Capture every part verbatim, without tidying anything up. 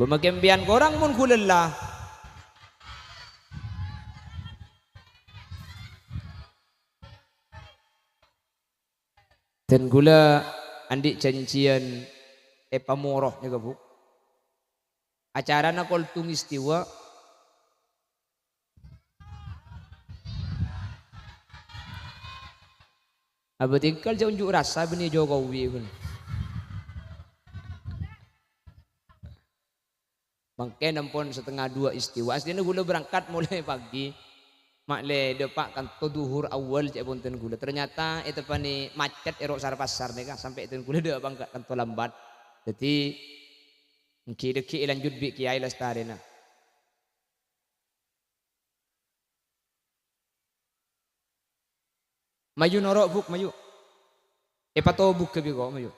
Bâ' makè empèyan korang mon ghulâ la. Dân ghulâ andi' jhânjhiyân è Pamoro nèka, Bu. Acarana kol tung istiwa. Abâ' tèngghâl jhâ' unjuk rasa bânnè Jokowi, bân. Mangkèn ampon satengnga duwâ' istiwa. Asdina ghulâ berangkat molaè pagi. Ma'lè dâpa' kanto dhuhur awwal ca'èpon dân ghulâ. Ternyata èteppanè macet è ro' sar-pasar nèka, sampè' dân ghulâ dâpa' kanto lambat. Dhâddhi, èngghi dhâggi' èlanjut bi' kèyaè lastarèna. Mayu noro', Bu', mayu. Èpatobuk ghâbây ko', mayu.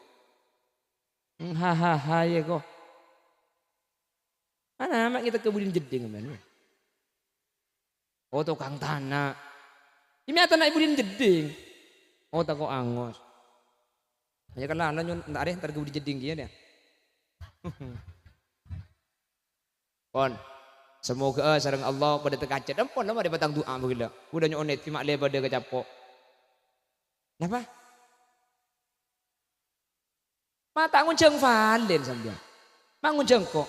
Hahaha, yè ko'. Ana ma' ngètèk ka budina jeddhing, men. Oh, tokang tana'. Imi atana' budina jeddhing. Oh, tako' angos. Aja kala ana nyon, entar, entar ka budina jeddhing kèya, yâ. Pon. Samoghâ'â sareng Allah padâ takajhât. Ampon, la marè patang du'a bâgila. Ghulâ nyo'on èdhi ma'lè padâ kacapo'. Napa? Ma' ta' ngonjhâng Valen sampèyan. Ma' ngonjhâng ko'.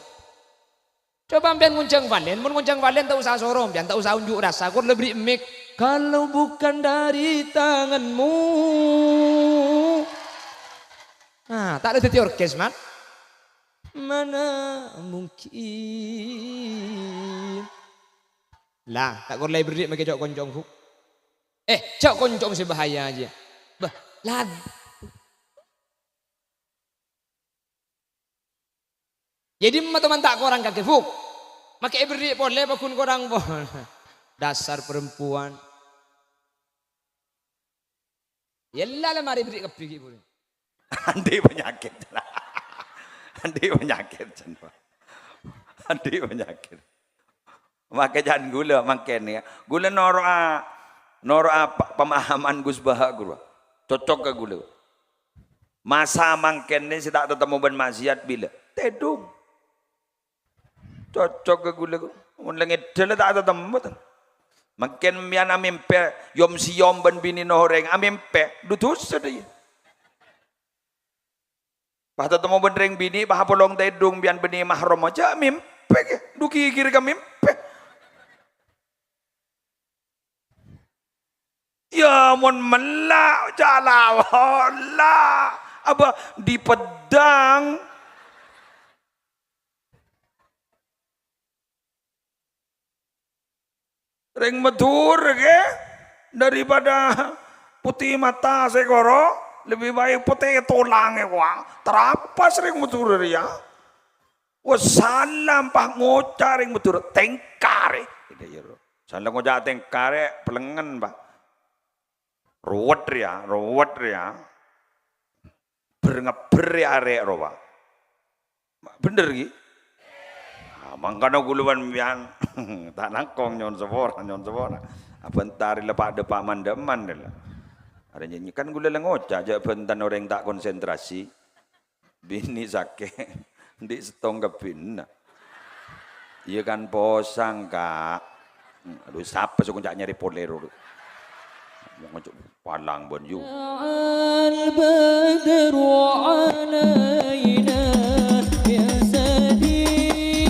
Coba sampèyan ngonjhâng Valen, mon ngonjhâng Valen ta' osa soro sampèyan, ta' osa unjuk rasa, kor la bherri' mic. Kalau bukan dari tanganmu. Nah, ta' la dhâddhi orkes, Mat. Mana mungkin. Lah, ta' kor la èbherri' makè jhâ' konco'na, Bu'. Eh, jhâ' konco'na sè bahaya jiyâ. Bâh, lad. Jadi, ma' toman ta' korang kakè, Bu'. Makè èbherri' polè, paggun korang polè. Dasar perempuan. Yella la marè bherri' kabbhi ghi' buru. Andi' panyakèt. Andi' panyakèt, jân. Andi' panyakèt. Makè jân ghulâ mangkèn, yâ. Ghulâ noro'a, noro'a pa-, pemahaman Gus Baha, ghuru. Cocok ka ghulâ. Masa mangkèn sè ta' tatemmo bân maksiat bilâ? Tèdung. Cocok ka ghulâ, ko'. Mon la ngèdhâl ta' tatemmo, to. Mangkèn sampèyan amèmpè, yom-siyom bân binèna orèng, amèmpè, dhu dhusa, dâ, iyâ. Pas tatemmo bân rèng binè', pas apolong tèdung, sampèyan bânnè mahram, jhâ' mèmpè, kè. Dhu ghighir ka mèmpè. Yâ, mon mella', jhâ' la, la. Apa dipeddhâng? Rèng Madhurâ, kè, daripada putih mata sè koro, lebih baik putih tulang, yâ, wa. Tarapas rèng Madhurâ rèya. Wah, salam pas ngoca' rèng Madhurâ, tèngkarè. Salam ngoca' tèngkarè, pelengngen, Pak. Ruwet rèya, ruwet rèya. Bher-ngebbher rè arè' rowa. Bhender, ghi? Ah, mangkana ghulâ bân sampèyan ta' langkong nyo'on sapora, nyo'on sapora. Abhânta rè la pa'-, dâpa' man-dhâman rè la. Arè nyanyi kan ghulâ la ngoca' jhâ' bhânten orèng ta' konsentrasi. Binè' sakè', andi' sèttong kabbhina. Iyâ kan posang, Ka'. Aduh, sapa sè ngoca' nyarè polè ro? Palang bân yu. Al-badru alaina ya saniyatil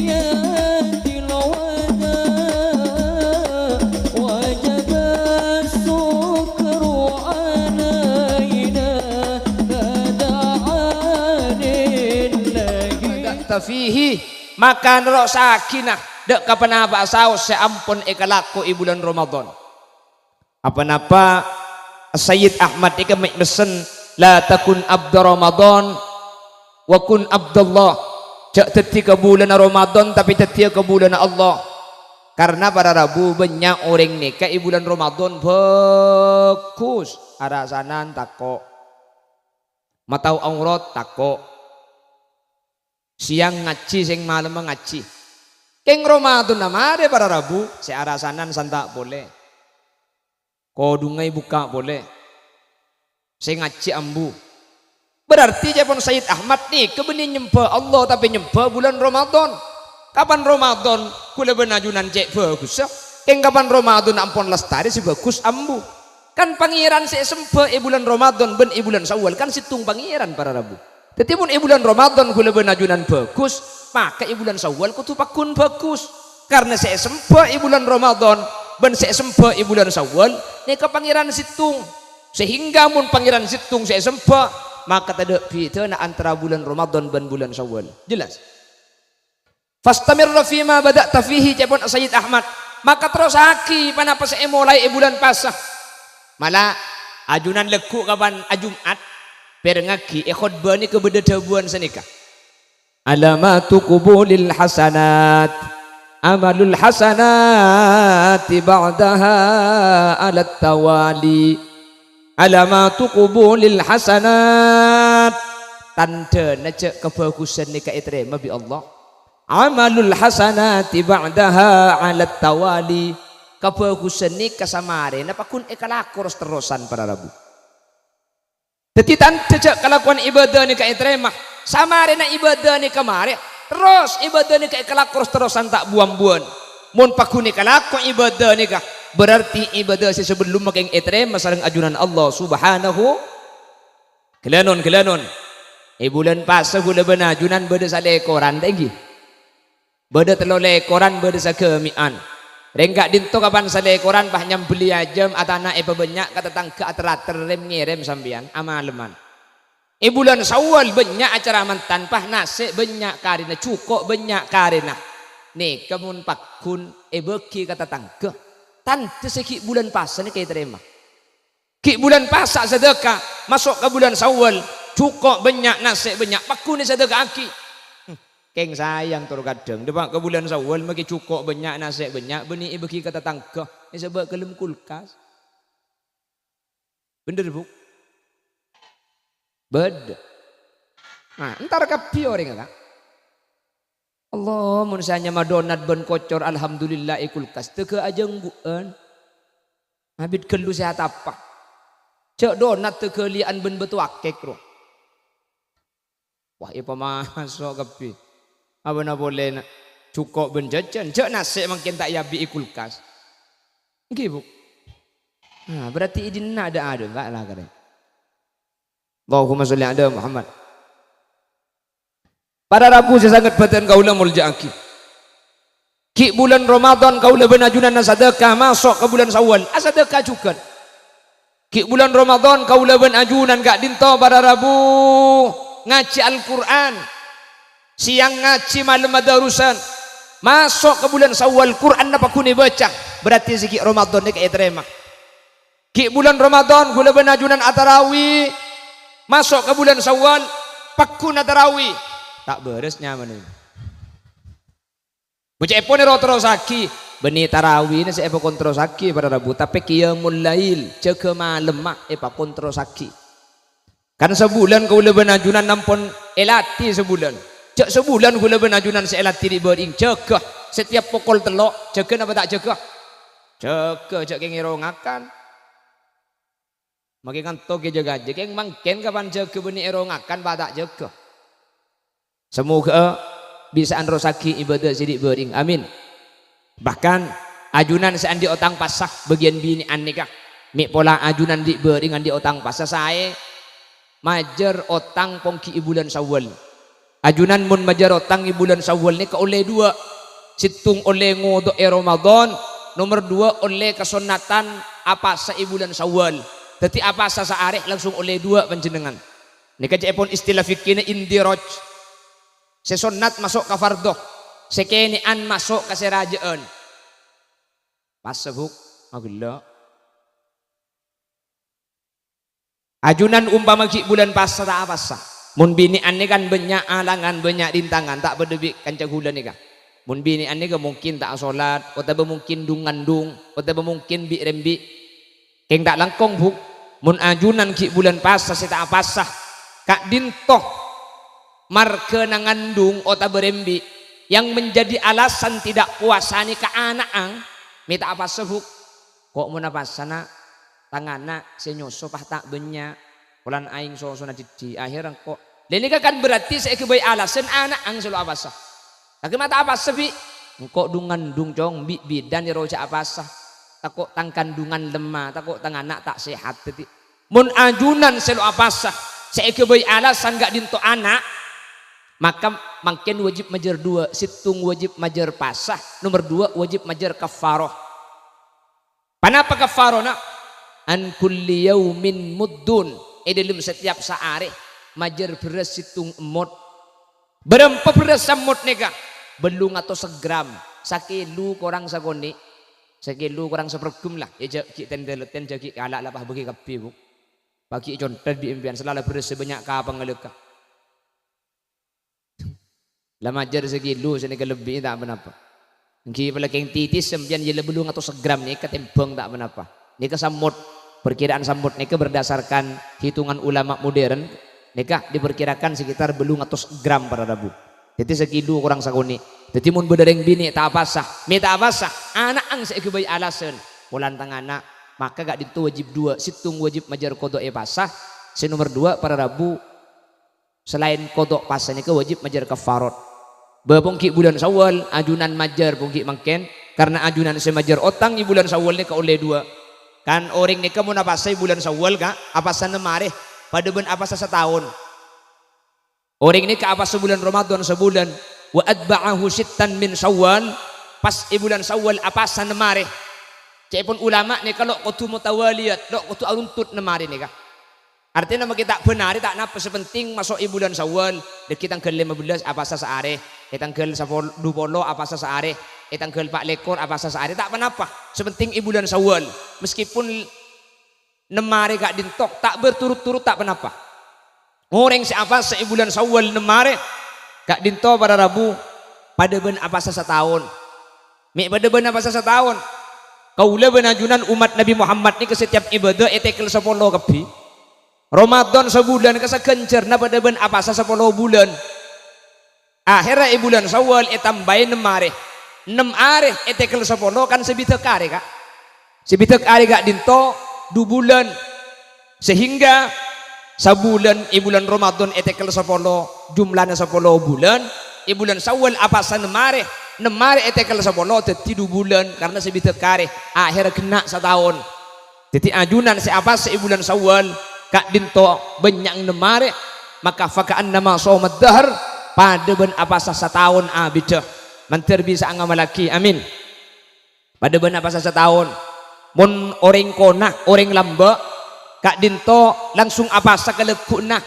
wada, wajaba syukru alaina qad anillahi. Tafihi, maka nerrossaghinah dâ' ka ponapa'a saos sè ampon èkalakoè bulân Ramadan. Apa-napa Sayyid Ahmad nèka mè' messen, "La takun abda Ramadan, wa kun abdallah." Jhâ' dhâddhi kabulâna Ramadan, tapè dhâddhiyâ kabulâna Allah. Karna para rabu bânnya' orèng nèka è bulân Ramadan bhâghus, arasanan tako'. Matao aurat tako'. Sèyang ngajhi, sèng malemma ngajhi. Kèng Ramadanna marè para rabu, sè arasanan santa' polè. Kodhungnga èbukka' polè. Sè ngajhi ambu. Berarti ca'èpon Sayyid Ahmad nèka bânnè nyembhâ Allah, tapè nyembhâ bulân Ramadan. Kapan Ramadan, kaulâ bân ajunan cè' bhâghussa. Kèng kapan Ramadan ampon lastarè sè bhâghus ambu. Kan Pangèran sè èsemba è bulân Ramadan bân è bulân Syawal, kan sèttong Pangèran para rabu. Dhâddhi mon è bulân Ramadan kaulâ bân ajunan bhâghus, maka è bulân Syawal kodhu pagghun bhâghus. Karna sè èsemba è bulân Ramadan bân sè èsemba è bulân Syawal nèka Pangèran sèttong. Sehingga mon Pangèran sèttong sè èsemba, maka tadâ' bhidhâna antara bulân Ramadan bân bulân Syawal. Jelas? "Fastamirra fima bada'ta fihi," ca'èpon Sayyid Ahmad. Maka terrossaghi ponapa sè èmolaè è bulân Pasa. Mala, ajunan lagghu' kapan Ajum'at, pèrengngaghi è khotbah nèka bâdâ dhâbuwân sanèka, "Alamatu qubulil hasanat, amalul hasanati ba'daha 'alat tawali." "Alamatu qubulil hasanat," tandhâna jhâ' kabhâghusân nèka ètarèma bi' Allah. "Amalul hasanati ba'daha 'alat tawali." Kabhâghusân nèka samarèna pagghun èkalako ros-terrosan para rabu. Dhâddhi tandhâ jhâ' kalakowan ibâdâ nèka ètarèma. Samarèna ibâdâ nèka marè, terros ibâdâ nèka èkalako ros-terrosan ta' bu-ambuwân. Mon pagghun èkalako ibâdâ nèka, berarti ibâdâ sè sabellunna kèng ètarèma sareng ajunan Allah Subhanahu. Ghâlânon, ghâlânon. È bulân Pasa kaulâ bân ajunan bâdâ salèkoran, ta' ènggi? Bâdâ tello lèkoran, bâdâ saghâmi'an. Rèng ka'dinto kapan salèkoran, pas nyambelli ajâm, atana èpabânnya' ka tatangghâ, ater-ater rèm-ngèrèm sampèyan, amalemman. È bulân Syawal bânnya' acara mantan, pas nasè' bânnya' karèna, jhuko' bânnya' karèna. Nèka mon pagghun èbâghi ka tatangghâ, tandhâ sè ghi' bulân Pasa nèka ètarèma. Ghi' bulân Pasa sadâkah, maso' ka bulân Syawal, jhuko' bânnya', nasè' bânnya', pagghun èsadâka'aghi. Hmm, kèng sayang tor kadhâng, dâpa' ka bulân Syawal, maghi jhuko' bânnya', nasè' bânnya', bânnè èbâghi ka tatangghâ, èsabâ' ka dâlem kulkas. Bhender, Bu'? Bâdâ. Nah, entar kabbhi orèngnga, Ka'. Allah, mon sè anyama donat bân kocor, alhamdulillah, è kulkas. Tèghâ ajânggu'ân. Abit ghâllu sè atapa. Jhâ' donat tèghâ liya'an bân bâto akèk, ro. Wah, èpamaso' kabbhi. Abâ'na polè na-, jhuko' bân jhâjhân. Jhâ' nasè' mangkèn ta' èabi'i kulkas. Ènggi, Bu'? Nah, berarti è dinna' dâ'-adâ', enggak lah, karè. Allahumma sholli ala Muhammad. Para rabu sè sanget bhâdhân kaulâ molja'aghi. Ghi' bulân Ramadan kaulâ bân ajunan asadâkah, maso' ka bulân Syawal, asadâkah jhughân. Ghi' bulân Ramadan kaulâ bân ajunan ka'dinto para rabu ngajhi Al-Qur'an. Sèyang ngajhi, malem adarusan. Maso' ka bulân Syawal, Qur'anna pagghun èbâca. Berarti sè ghi' Ramadan nèka ètarèma. Ghi' bulân Ramadan, kaulâ bân ajunan atarawi, maso' ka bulân Syawal, pagghun atarawi. Ta' bârâs nyamana. Bu ca'èpon èro-terrossaghi, bânnè tarawina sè èpakonterrossaghi para rabu, tapè qiyamul lail, jâgâ malemma èpakonterrossaghi. Kan sabulân kaulâ bân ajunan ampon èlatè sabulân. Jhâ' sabulân kaulâ bân ajunan sè èlatè ri' bâri'eng, jâgâ. Setiap pokol tello', jâgâ napa ta' jâgâ? Jâgâ, jhâ' kèng èrongakan. Makè nganto' kè jâgâ, jhâ' kèng mangkèn kapan jâgâ bânnè èrongakan, pa ta' jâgâ. Samoghâ bisa nerrossaghi ibâdâ sè ri' bâri'eng. Amin. Bahkan, ajunan sè andi' otang pasa, bâgiyân binè'an nèka. Mè' pola ajunan ri' bâri'eng andi' otang pasa saè majâr otang pongghi è bulân Syawal. Ajunan mon majâr otang è bulân Syawal nèka ollè duwâ'. Sèttong ollè ngodo'è Ramadan, nomer duwâ' ollè kasonnatan apasa è bulân Syawal. Dhâddhi apasa saarè langsung ollè duwâ' panjhennengngan. Nèka ca'èpon istilah fikkina indiraj. Sè sonnat maso' ka fardhu, sè kènè'an maso' ka sè rajâ'ân. Pas sabuk, maghellâ'. Ajunan umpama ghi' bulân pasa ta' apasa. Mon binè'an nèka kan bânnya' alangan, bânnya' rintangan, ta' padâ bi' kanca ghulâ nèka. Mon binè'an nèka mungkin ta' asolat, otabâ mungkin dhung-ngandhung, otabâ mungkin bi'-rembi'. Kèng ta' langkong, Bu'. Mon ajunan ghi' bulân pasa sè ta' apasa, ka'dinto marghâna ngandhung otabâ rembi', yang menjadi alasan tidak puasa nèka ana'na, mè' ta' apasa, Bu'. Ko' mon apasa, Na', tang ana' sè nyoso pas ta' bânnya', polana aèng sosona dhiddhi', akhèr engko'. Lè nèka kan berarti sè èghâbây alasan ana'na sè lo' apasa. Sakè' ma' ta' apasa, Bi'? Engko' dhung-ngandhung, Cong, bi' bidan ero ja' apasa. Tako' tang kandhungan lemma, tako' tang ana' ta' sehat. Dhâddhi, mon ajunan sè lo' apasa, sè èghâbây alasan ka'dinto ana', maka mangkèn wajib majâr duwâ', sèttong wajib majâr pasa, nomer duwâ' wajib majâr kafaroh. Ponapa kafarona? An kulli yaumin muddun, è dhâlem satèyap saarè majâr bherrâs sèttong emmot. Bârâmpa bherrâs saemmot nèka? Bâllung atos gram, sakilo korang sakonè', sakilo korang sapergum la. Yâ, jhâ' ghi' ten-dâleten, jhâ' ghi' kala' la pabâgi kabbhi, Bu. Paghi' ècontet bi' empèyan, sala bherrâs sè bânnya' ka pangalèka. La majâr sakilo sanèka lebbi ta' ponapa. Èngghi palakèng titis sampèyan yâ la bâllung atos gram nèka tèmbhâng ta' ponapa. Nèka saemmot, perkiraan saemmot nèka berdasarkan hitungan ulama modern, nèka diperkirakan sekitar bâllung atos gram para rabu. Dhâddhi sakilo korang sakonè'. Dhâddhi mon bâdâ rèng binè' ta' apasa, mè' ta' apasa, ana'na sè èghâbây alasan. Polana tang ana', maka ka'dinto wajib duwâ', sèttong wajib majâr kodho'è pasa, sè nomer duwâ' para rabu, salaèn kodho' pasa nèka wajib majâr kafarot. Bâ ponggi bulân Syawal, ajunan majâr ponggi mangkèn, karna ajunan sè majâr otang è bulân Syawal nèka ollè duwâ'. Kan orèng nèka mon apasa è bulân Syawal, Ka', apasa nem arè, padâ bân apasa sataon. Orèng nèka apasa bulân Ramadan sabulân, wa atba'ahu sittan min Syawal, pas è bulân Syawal apasa nem arè. Ca'èpon ulama nèka lo' kodhu mutawaliyat, lo' kodhu aruntut nem arè nèka. Artèna makè ta' bân arè ta' napa, sè penting maso' è bulân Syawal, dhâggi' tangghâl lèma bellâs apasa saarè, è tangghâl sapol-, dupolo apasa saarè, è tangghâl pa' lèkor apasa saarè, ta' ponapa. Sè penting è bulân Syawal, meskipun nem arè ka'dinto ta' berturut-turut ta' ponapa. Orèng sè apasa è bulân Syawal nem arè ka'dinto para rabu padâ bân apasa sataon. Mè' padâ bân apasa sataon. Kaulâ bân ajunan ommat Nabbhi Muhammad nèka setiap ibadah ètèkel sapolo kabbhi. Ramadan sabulân ka saghânjhârna padâ bân apasa sapolo bulân. Akhèrra è bulân Syawal ètambâi nem arè. Nem arè ètèkel sapolo kan sabidhâk arè, Ka'. Sabidhâk arè ka'dinto du bulân. Sehingga sabulân è bulân Ramadan ètèkel sapolo, jumlana sapolo bulân, è bulân Syawal apasa nem arè, nem arè ètèkel sapolo dhâddhi du bulân karna sabidhâk arè, akhèrra ghenna' sataon. Dhâddhi ajunan sè apasa è bulân Syawal ka'dinto bânnya'na nem arè, maka faka'annama shomad dahr, padâ bân apasa sataon abiddhâ. Mandhâr bisa'a ngamallaghi, amin. Padâ bân apasa sataon. Mon orèng kona, orèng lambâ', ka'dinto langsung apasa kalagghu'na.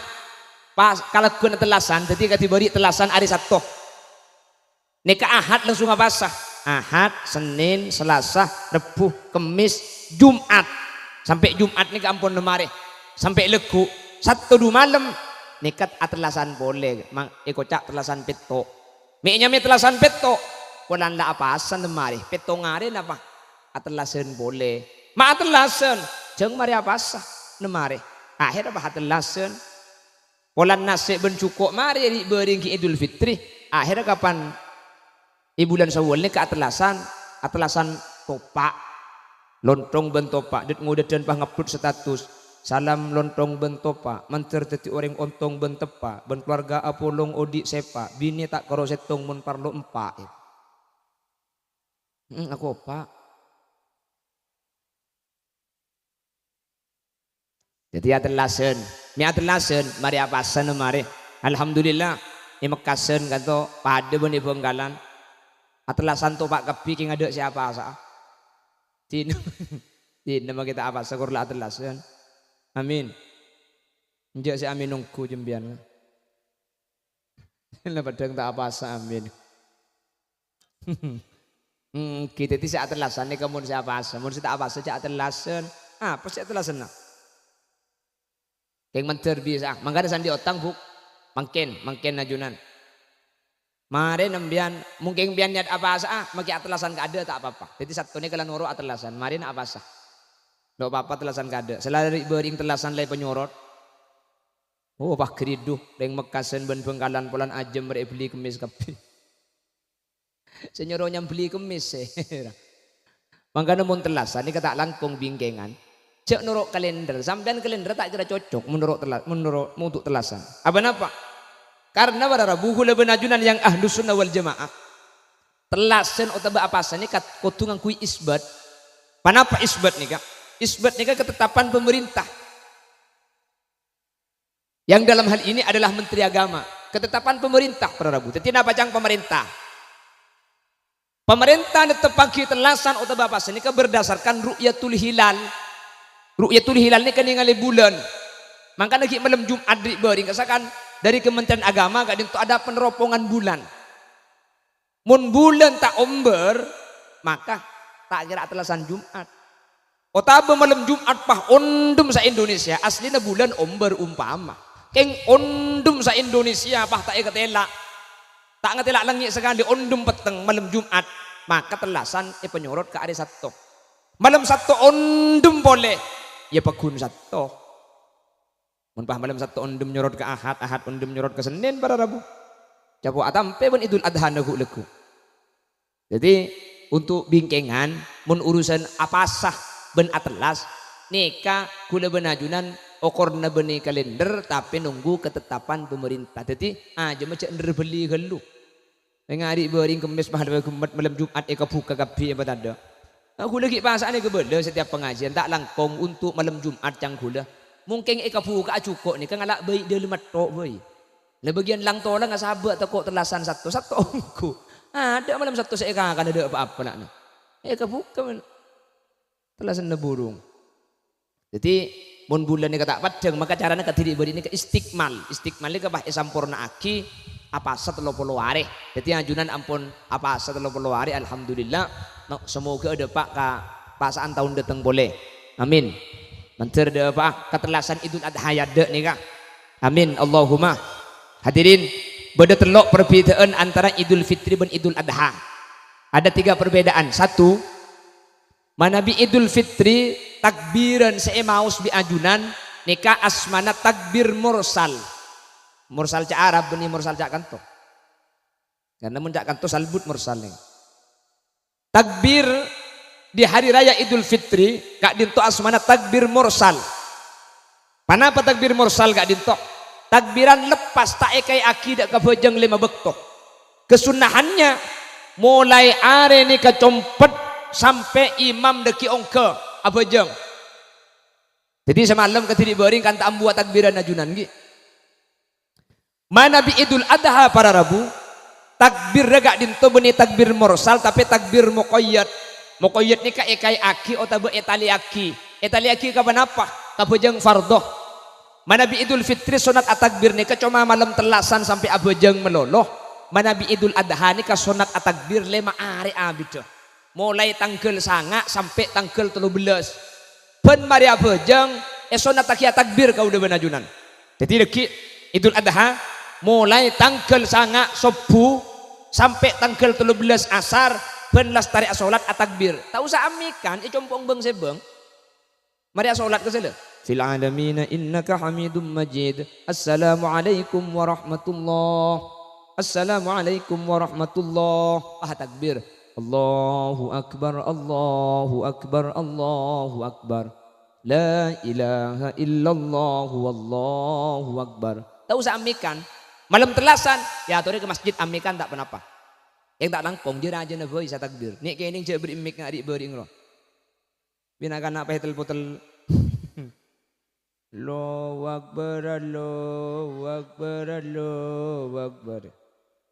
Pas kalagghu'na tellasan, dhâddhi kadhi bâri' tellasan arè Satto. Nèka Ahad langsung apasa. Ahad, Sennèn, Salasa, Rebbhu, Kemmès, Jum'at. Sampè' Jum'at nèka ampon nem arè. Sampè' lagghu'. Satto du malem. Nèka atellasan polè. Ma-, èkoca' tellasan pètto'. Mè' nyamè tellasan pètto'. Polana la apasa nem arè. Pètto' arè napa? Atellasan polè. Ma' atellasan. Jhâng marè apasa. Nem arè. Akhèrra pas atellasan. Polana nasè' bân jhuko' marè ri'-bâri' èngghi Idul Fitri. Akhèrra kapan è bulân Syawal nèka atellasan, atellasan topa'. Lontong bân topa'. Dât-ngodâdân pas ngupload status. Salam lontong bân topa'. Mandhâr dhâddhi orèng ontong bân teppa'. Bân kalowarga apolong odi' sèpa'. Binè ta' karo sèttong mon parlo empa'. Hmm, aku opa'. Dhâddhi atellasan. Mè' atellasan, marè apasan marè. Alhamdulillah, è Mekkasân kanto padâ bân è Bhângkalan. Atellasan topa' kabbhi kèng adâ' sè apasa'a. Dinah, dinah makè ta' apasa kor la atellasan. Amin. Enjâ' sè amin ongghu jembiyân. La peddhâng ta' apasa, amin. Hmm, gitu, dhâddhi sè atellasan nèka mon sè apasa, mon sè ta' apasa jhâ' atellasan. Apa sè atellasanna? Kèng mandhâr bisa'a. Mangkana sè andi' otang, Bu. Mangkèn, mangkèn ajunan. Marè nembiyân, mon kèng empèyan niat apasa'a, makè atellasan kaadâ' ta' apa-apa. Dhâddhi Satto nèka la noro' atellasan, marèna apasa. Lo' apa-apa atellasan kaadâ'. Sè la ri'-bâri' tellasan la èpanyorot. Oh, pagghâridhu, rèng Mekkasân bân Bhângkalan polana ajâm rè' èbellè kemmès kabbhi. Sè nyoro nyambellè kemmès sè. Mangkana mon tellasan nèka ta' langkong bingkèngan. Jhâ' noro' kalèndher, sampèyan kalèndher ta' kèra cocok mon noro' tella-, mon noro', mon untuk tellasan. Apa napa? Karna para rabu kaulâ bân ajunan yang Ahlus Sunnah wal Jamaah, Tellasan otabâ apasa nèka kodhu ngangghuy isbat. Ponapa isbat nèka? Isbat nèka ketetapan pemerintah. Yang dalam hal ini adalah Menteri Agama. Ketetapan pemerintah, para rabu. Dhâddhi napa ca'na pemerintah? Pemerintah netteppaghi tellasan otabâ apasa nèka berdasarkan ru'yatul hilal. Ru'yatul hilal nèka nèngalè bulân. Mangkana ghi' malem Jum'at ri'-bâri' kasakan dhâri Kementerian Agama ka'dinto adâ' peneropongan bulân. Mon bulân ta' ombâr, maka ta' kèra tellasan Jum'at. Otabâ malem Jum'at pas ondhem sa-Indonesia, asllina bulân ombâr umpama. Kèng ondhem sa-Indonesia pas ta' èkatèla'. Ta' ngatèla' langngè' sakalè, ondhem pettheng malem Jum'at, maka tellasan èpanyorot ka arè Satto. Malem Satto ondhem polè, ya pagghun Satto. Mon pas malem Satto ondhem nyorot ka Ahad, Ahad ondhem nyorot ka Sennèn, para rabu. Capo' atampè bân Idul Adhana ghu'-lagghu'. Dhâddhi, untuk bingkèngan, mon urusan apasa bân atellas, nèka kaulâ bân ajunan okorna bânnè kalèndher, tapè nongghu ketetapan pemerintah. Dhâddhi, ajâmma jhâ' nèr-bâli ghâllu. Ènga' ri'-bâri' Kemmès, Pahala, Jum'at, malem Jum'at èkabhuka kabbhi apa tadâ'? Nah, kaulâ ghi' pasa'an èkabâlâ setiap pengajian, ta' langkong untuk malem Jum'at ca'na kaulâ. Mungkin èkabhuka'a jhuko' nèka ngala' bhâi dâlemma tho' bhâi. La bâgiyân lang-tolangnga sabâ' tako' tellasan Satto, Satto ongghu. Adâ' malem Satto sè èkakana dâ' pa-apa, na'. Èkabhuka, men. Tellasanna burung. Dhâddhi, mon bulân nèka ta' peddhâng, maka carana kadhi ri'-bâri' nèka istikmal. Istikmal nèka pas èsampornaaghi apasa tello polo arè. Dhâddhi, ajunan ampon apasa tello polo arè, alhamdulillah. No, semoga adâpa' ka pasa'an taon dâteng polè. Amin. Mandhâr dâpa' ka tellasan Idul Adha è adâ' nèka. Amin. Allahumma. Hadirin, bâdâ tello' perbedaan antara Idul Fitri bân Idul Adha. Ada tiga perbedaan. Satu, Manabi Idul Fitri, takbiran sè èmaos bi' ajunan nèka asmana takbir mursal. Mursal ca' Arab bânnè mursal ca' kanto. Karna mon ca' kanto salbut mursal nèka. Takbir di hari raya Idul Fitri ka'dinto asmana takbir mursal. Ponapa takbir mursal ka'dinto? Takbiran leppas ta' èkaèyaghi dâ' kabhâjâng lèma bâkto. Kasunnahannya molaè arè nèka compet sampè' imam dâggi' ongghâ abhâjâng. Dhâddhi samalem kadhi ri'-bâri' kanta' ambuwâ takbiran ajunan, ghi. Manabi Idul Adha para rabu, takbirra ka'dinto bânnè takbir mursal, tapè takbir muqayyad. Muqayyad nèka èkaèyaghi otabâ ètalèyaghi. Ètalèyaghi ka ponapa? Ka bhâjâng fardhu. Manabi Idul Fitri sonnat atakbir nèka coma malem tellasan sampè' abhâjâng malolo. Manabi Idul Adha nèka sonnat atakbir lèma arè abiddhâ. Molaè tangghâl sanga' sampè' tangghâl tello bellâs. Bân marè abhâjâng, èsonnattaghi atakbir kaulâ bân ajunan. Dhâddhi, dhâggi' Idul Adha, molaè tangghâl sanga' sobbhu sampè' tangghâl tello bellâs asar, bân lastarè asolat atakbir. Ta' osa amèkan, ècompo' bâng-sèbâng. Marè asolat ka sèla. Fil alamina innaka hamidum majid. Assalamualaikum warahmatullah. Assalamualaikum warahmatullah. Ah, takbir. Allahu akbar, Allahu akbar, Allahu akbar. La ilaha illallah, wallahu akbar. Ta' osa amèkan. Malem tellasan, èyatorè ka masjid amèkan ta' ponapa. Yang ta' langkong, jâ-rajâna bhâi sè takbir. Nè' kènèng jâ' bâri' mik ngari' bâri' ngro. Bina kana' pètel-potel. Allahu Akbar, Allahu Akbar, Allahu Akbar.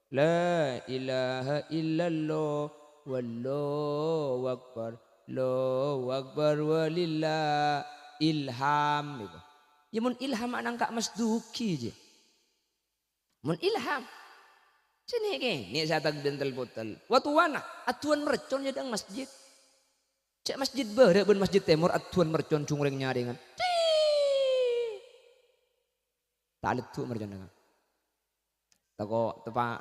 La ilaha illallah, wallahu akbar. Allahu Akbar, walillahil hamd. Iyâ, mon ilham anangka' masduki, jâ. Mon ilham. Sè nè' kènè' sè atakbir pètel-potel. Wa towana, adduwân mercon jâ dâ' masjid. Cè' masjid bârâ' bân masjid tèmor adduwân mercon jhungrèng-nyarèngan. Tii! Ta' leddhu' merconna. Tako' teppa',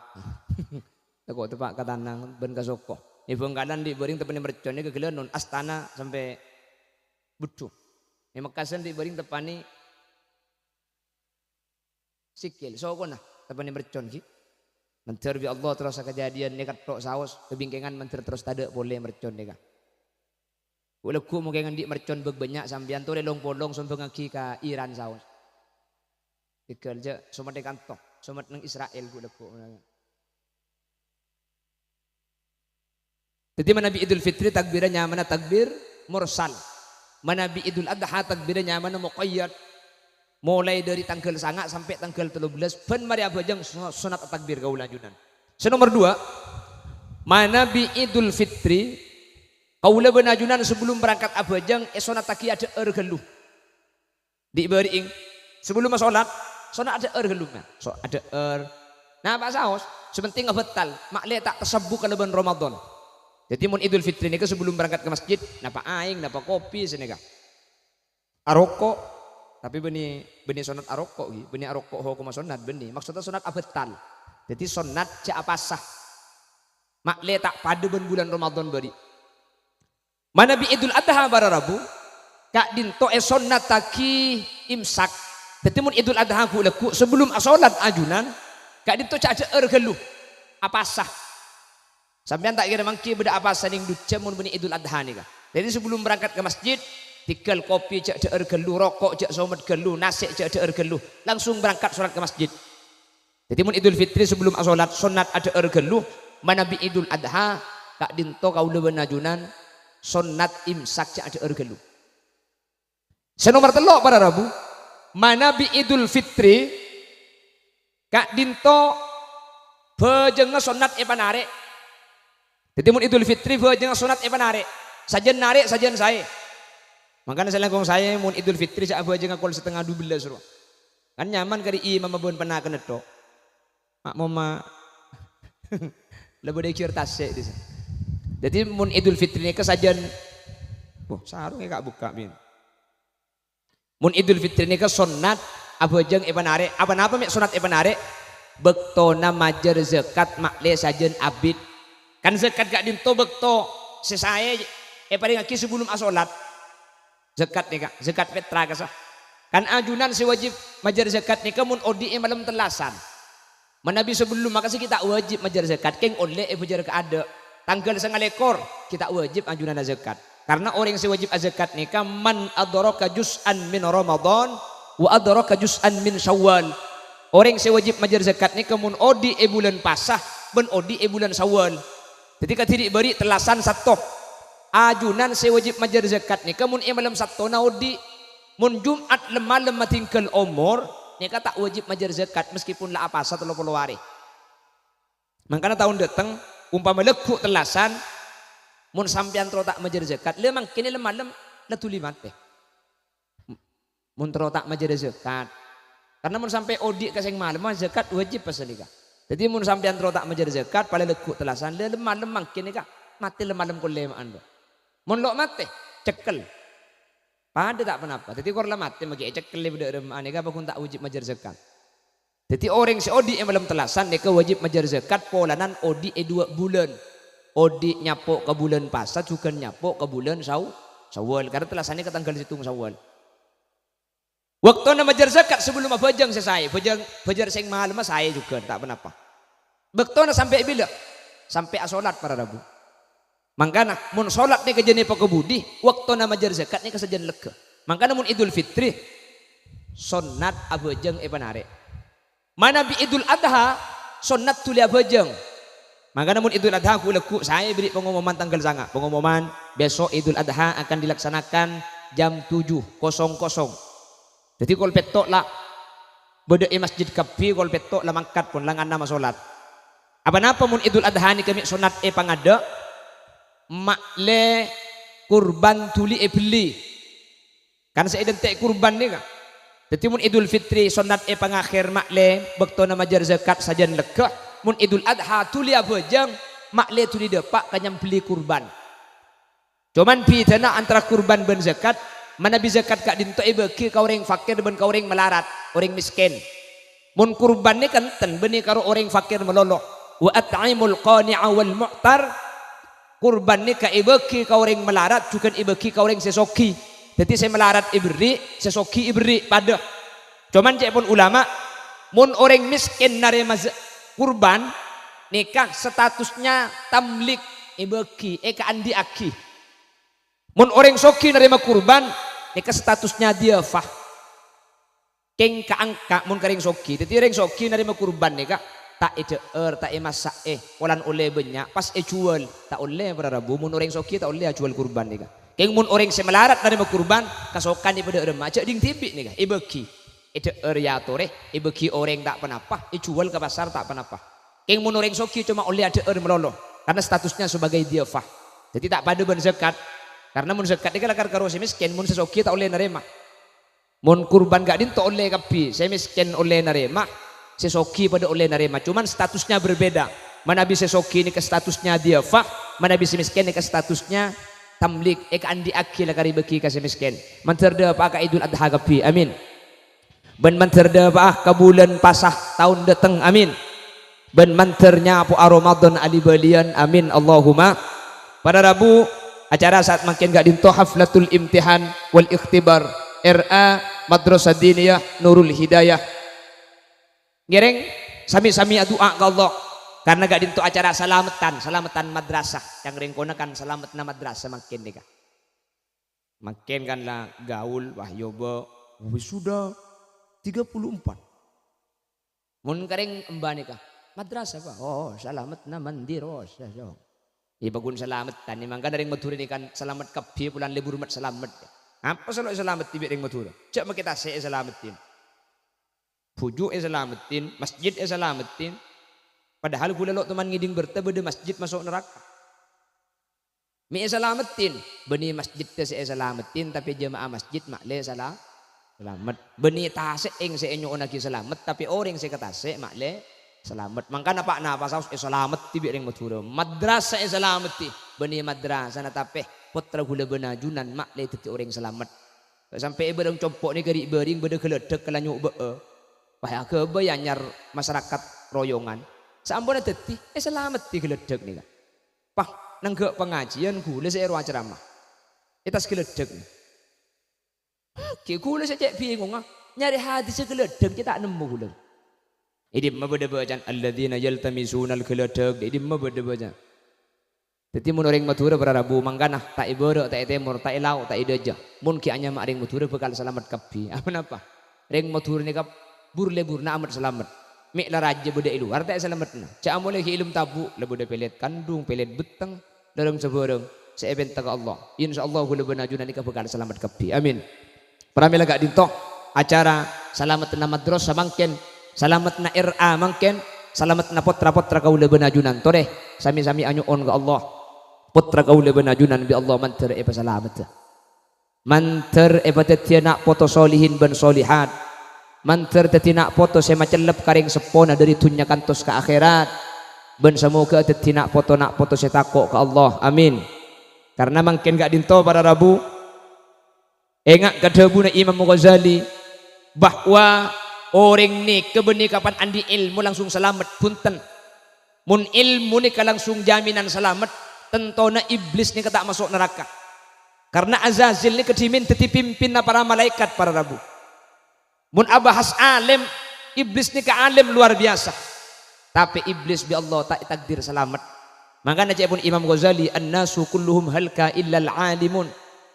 tako' teppa' ka tanang bân ka soko. È Bhângkalan dhi' bârâng teppanè mercon nèka ghellâ' non Astana sampè' Budhu. È Mekkasân dhi' bârâng teppanè Sikil, sokona, teppanè mercon, ghi. Mandhâr bi' Allah terros sakajhâdhiyân nèka tho' saos, kabingkèngan mandhâr terros tadâ' polè mercon nèka. Ghu'-lagghu' mon kèng andi' mercon bâk-bânnya' sampèyan torè long-polong sombhângaghi ka Iran saos. Tèghâl jâ' somat è kanto, somat neng Israel ghu'-lagghu'. Dhâddhi manabi Idul Fitri takbirra nyamana takbir mursal. Manabi Idul Adha takbirra nyamana muqayyad. Molaè dhâri tangghâl sanga' sampè' tangghâl tello bellâs, bân marè abhâjâng so-, sonnat atakbir kaulâ ajunan. Sè nomer duwâ', manabi Idul Fitri, kaulâ bân ajunan sabellum berangkat abhâjâng èsonnattaghi adhâ'âr ghâllu. Dhi' bâri'eng, sabellumma solat, sonnat adhâ'âr ghâllu, mè'. So-, adhâ'âr. Napa saos? Sè pentèng abhâtal, ma'lè ta' tasabbu kalabân Ramadan. Dhâddhi, mon Idul Fitri nèka sabellum berangkat ka masjid, napa aèng, napa kopi, sanèka. Aroko', tapè bânnè, bânnè sonnat aroko', ghi, bânnè aroko' hokomma sonnat, bânnè. Maksodda sonnat abhâtal. Dhâddhi, sonnat jhâ' apasa. Ma'lè ta' padâ bân bulân Ramadan bâri'. Manabi Idul Adha para rabu, ka'dinto èsonnattaghi imsak. Dhâddhi, mon Idul Adha ghu'-lagghu' sabellum asolat ajunan, ka'dinto jhâ' adhâ'âr ghâllu. Apasa. Sampèyan ta' kèra mangghi bâdâ apasa nèng dujjhâ mon bânnè Idul Adha nèka. Dhâddhi, sabellum berangkat ka masjid, tèghâl kopi jhâ' adhâ'âr ghâllu, roko' jhâ' somèt ghâllu, nasè' jhâ' adhâ'âr ghâllu, langsung berangkat solat ka masjid. Dhâddhi, mon Idul Fitri sabellum asolat, sonnat adhâ'âr ghâllu, manabi Idul Adha, ka'dinto kaulâ bân ajunan, sonnat imsak jhâ' adhâ'âr ghâllu. Sè nomer tello' para rabu, manabi Idul Fitri, ka'dinto bhâjângnga sonnat èpanarè'. Dhâddhi, mon Idul Fitri bhâjângnga sonnat èpanarè'. Sajân narè', sajân saè. Mangkana sè langkong saè, mon Idul Fitri jhâ' abhâjângnga kol satengnga dubellâs rowa. Kan nyaman karè imam bân panakenna tho'. Makmumma la bâdâ è ghiâr tasè' dissa. Dhâddhi, mon Idul Fitri nèka sajân, oh, sarong è ka'-bukka', bin. Mon Idul Fitri nèka sonnat abhâjâng èpanarè'. Apa-napa mè' sonnat èpanarè'? Bâktona majâr zakat ma'lè sajân abit. Kan zakat ka'dinto bâkto sè saè èparèngaghi sabellum asolat. Zakat nèka, zakat fitrah kassa. Kan ajunan sè wajib majâr zakat nèka mon odi'è malem tellasan. Manabi sabellumma kassa ghi' ta' wajib majâr zakat, kèng ollè è bâjâr kaadâ'. Tangghâl sangalèkor ghi' ta' wajib ajunanna zakat. Karna orèng sè wajib azakat nèka man adraka juz'an min Ramadan wa adraka juz'an min Syawal. Orèng sè wajib majâr zakat nèka mon odi' è bulân Pasa bân odi' è bulân Syawal. Dhâddhi kadhi dhi' bâri' tellasan sèttong. Ajunan sè wajib majâr zakat nèka mon è malem sèttona odi'. Mon Jum'at lem-malem madhinggâl omor, nèka ta' wajib majâr zakat meskipun la apasa tello polo arè. Mangkana taon dâteng, ompama lagghu' tellasan, mon sampèyan terro ta' majâr zakat, la mangkèn è lem-malem la dhuli matè. Mon terro ta' majâr zakat. Karna mon sampè' odi' ka sèng malem, zakat wajib pas nèka. Dhâddhi mon sampèyan terro ta' majâr zakat, pala lagghu' tellasan, la lem-malem mangkèn nèka, matè lem-malem kollè ma'an, Pak. Mon lo' matè, cekkel. Padâ ta' ponapa. Dhâddhi kor la matè maghi ècekkel è bâdâ rèmma'a nèka apa ghun ta' wajib majâr zakat. Dhâddhi orèng sè odi' è malem tellasan nèka wajib majâr zakat polana odi' è duwâ' bulân. Odi' nyapo' ka bulân Pasa jhughân nyapo' ka bulân Saw-, Syawal. Karna tellasan nèka tangghâl sèttong Syawal. Bâktona majâr zakat sabellumma bhâjâng sè saè, bhâjâng, bâjâr sèng malemma saè jhughân, ta' ponapa. Bâktona sampè' bilâ? Sampè' asolat para rabu. Mangkana, mon solat nèka jhân èpakabudi, bâktona majâr zakat nèka sajân lèghâ. Mangkana mon Idul Fitri, sonnat abhâjâng èpanarè'. Manabi Idul Adha, sonnat dhuli abhâjâng. Mangkana mon Idul Adha ghu'-lagghu' saè bâri' pangomoman tangghâl sanga'. Pangomoman, besok Idul Adha akan dilaksanakan jam tujuh kosong kosong. Dhâddhi kol pètto' la bâdâ è masjid kabbhi, kol pètto' la mangkat pon, la nganna masolat. Apa-napa mon Idul Adha nèka mè' sonnat èpangadâ', ma'lè kurban dhuli èbelli. Kan sè èdhânte' kurban nèka. Dhâddhi mon Idul Fitri sonnat èpangakhèr ma'lè bâktona majâr zakat sajân lèghâ, mon Idul Adha dhuli abhâjâng, ma'lè dhuli dâpa' ka nyambelli kurban. Coman bhidhâna antara kurban bân zakat, manabi zakat ka'dinto èbâghi ka orèng fakir bân ka orèng malarat, orèng mèskèn. Mon kurban nèka enten bânnè karo orèng fakir malolo. "Wa at'imul qani'a wal mu'tar." Kurban nèka èbâghi ka orèng malarat, jhughân èbâghi ka orèng sè soghi. Dhâddhi sè malarat èberri', sè soghi èberri', padâ. Coman ca'èpon ulama, mon orèng mèskèn narèma za-, kurban, nèka statusnya tamlik, èbâghi, èkaandi'aghi. Mon orèng soghi narèma kurban, nèka statusnya dhiyafah. Kèng ka-angka mon ka rèng soghi. Dhâddhi rèng soghi narèma kurban nèka, ta' èdhâ'âr, ta' èmassa'è, polana ollè bânnya', pas èjhuwâl. Ta' ollè para rabu, mon orèng soghi ta' ollè ajhuwâl kurban nèka. Kèng mon orèng sè malarat narèma kurban, kasokanè padâ arèma, jhâ' dhing dhibi' nèka, èbâghi. Èdhâ'âr èyatorè, èbâghi orèng ta' ponapa, èjhuwâl ka pasar ta' ponapa. Kèng mon orèng soghi coma ollè adhâ'âr malolo, karna statusnya sebagai dhiyafah. Dhâddhi ta' padâ bân zakat. Karna mon zakat nèka lakar karo sè mèskèn, mon sè soghi ta' ollè narèma. Mon kurban ka'dinto ollè kabbhi, sè mèskèn ollè narèma, sè soghi padâ ollè narèma, cuman statusnya berbeda. Manabi sè soghi nèka statusnya dhiyafah, manabi sè mèskèn nèka statusnya tamlik, èkaandi'aghi lakar èbâghi ka sè mèskèn. Mandhâr dhâpa'a ka Idul Adha kabbhi. Amin. Bân mandhâr dhâpa'a ka bulân pasa taon dâteng. Amin. Bân mandhâr nyapo'a Ramadan ali-bâliyân. Amin, Allahumma. Para rabu, acara sa'at mangkèn ka'dinto haflatul imtihan wal ikhtibar R A Madrasah Diniyah Nurul Hidayah. Ngèrèng sami-sami adu'a ka Allah, karna ka'dinto acara salameddhân, salameddhân madrasah. Ca'na rèng konèka kan salameddhânna madrasah mangkèn nèka. Mangkèn kan la gaul, wah, yobâ, wisuda tiga puluh empat. Mon karèng embhâ nèka, madrasah, Pak? Oh, salameddhânna mandhi, ros, ya, so. Iyâ, paggun salameddhân, mangkana rèng Madhurâ nèka kan salamet kabbhi, polana lebur mat salamet. Apa sè lo' èsalameddhi bi' rèng Madhurâ? Jhâ' makè tasè' èsalameddhi. Bhuju' èsalameddhi, masjid èsalameddhi. Padahal ghulâ lo' toman ngèdhing bhertâ bâdâ masjid maso' naraka. Mè' èsalameddhi, bânnè masjiddhâ sè èsalameddhi, tapè jamaah masjid ma'lè sala-, salamet. Bânnè tasè'èng sè ènyo'onnaghi salamet, tapè orèng sè èkatasè' ma'lè salamet. Mangkana pa'-napa saos èsalameddhi bi' rèng Madhurâ. Madrasah èsalameddhi, bânnè madrasahna tapè pottra ghulâ bân ajunan ma'lè dhâddhi orèng salamet. Sampè' è bârâng compo' nèka ri'-bâring bâdâ ghâlâdhâk kala nyo'bâ'â. Wah, aghâbây anyar masarakat royongan. Saamponna dhâddhi, èsalameddhi ghâlâdhâk nèka. Pas nangghâ' pangajiyân ghulâ sè èrowa ceramah. È attas ghâlâdhâk. Ghi' ghulâ sè cè' bingongnga, nyarè hadissa ghâlâdhâk cè' ta' nemmo ghulâ. È dimma bâdâ bâcaan, "Alladzina yaltamisunal ghâlâdhâk", è dimma bâdâ bâcaan. Dhâddhi, mon orèng Madhurâ para rabu mangkana, ta' è bârâ', ta' è tèmor, ta' è lao', ta' è dâjâ. Mon ghi' anyama rèng Madhurâ bhâkal salamet kabbhi. Apa napa? Rèng Madhurâ nèka bur-leburna amat salamet. Mè' la rajâ bâdâ è lowar ta' èsalameddhâ. Jhâ' amolè ghi' è lem tabu', la bâdâ pèlèt kandung, pèlèt betteng, dârâng sabârâng sè èpènta ka Allah. Insyaallah ghulâ bân ajunan nèka bhâkal salamet kabbhi. Amin. Pramèla ka'dinto acara salameddhâna madrasah mangkèn, salameddhâna R A mangkèn, salameddhâna pottra-pottra kaulâ bân ajunan. Torè, sami-sami anyo'on ka Allah. Pottra kaulâ bân ajunan bi' Allah mandhâr èpasalameddhâ. Mandhâr èpadhâddhiyâ na' poto solihin bân solihat. Mandhâr dhâddhi na' poto sè macellep ka rèng seppona dhâri dhunnya kantos ka akhèrat. Bân samoghâ dhâddhi na' poto-na' poto sè tako' ka Allah. Amin. Karna mangkèn ka'dinto para rabu, enga' ka dhâbuna Imam Ghazali bahwa orèng nèka bânnè kapan andi' èlmo langsung salamet, bhunten. Mon èlmo nèka langsung jaminan salamet, tantona Iblis nèka ta' maso' naraka. Karna Azazil nèka dhimèn dhâddhi pimpinna para malaèkat, para rabu. Mon abahas alim, Iblis nèka alim luar biyasa. Tapè Iblis bi' Allah ta' ètakdir salamet. Mangkana ca'èpon Imam Ghazali, "An-nasu kulluhum halka illal alimun,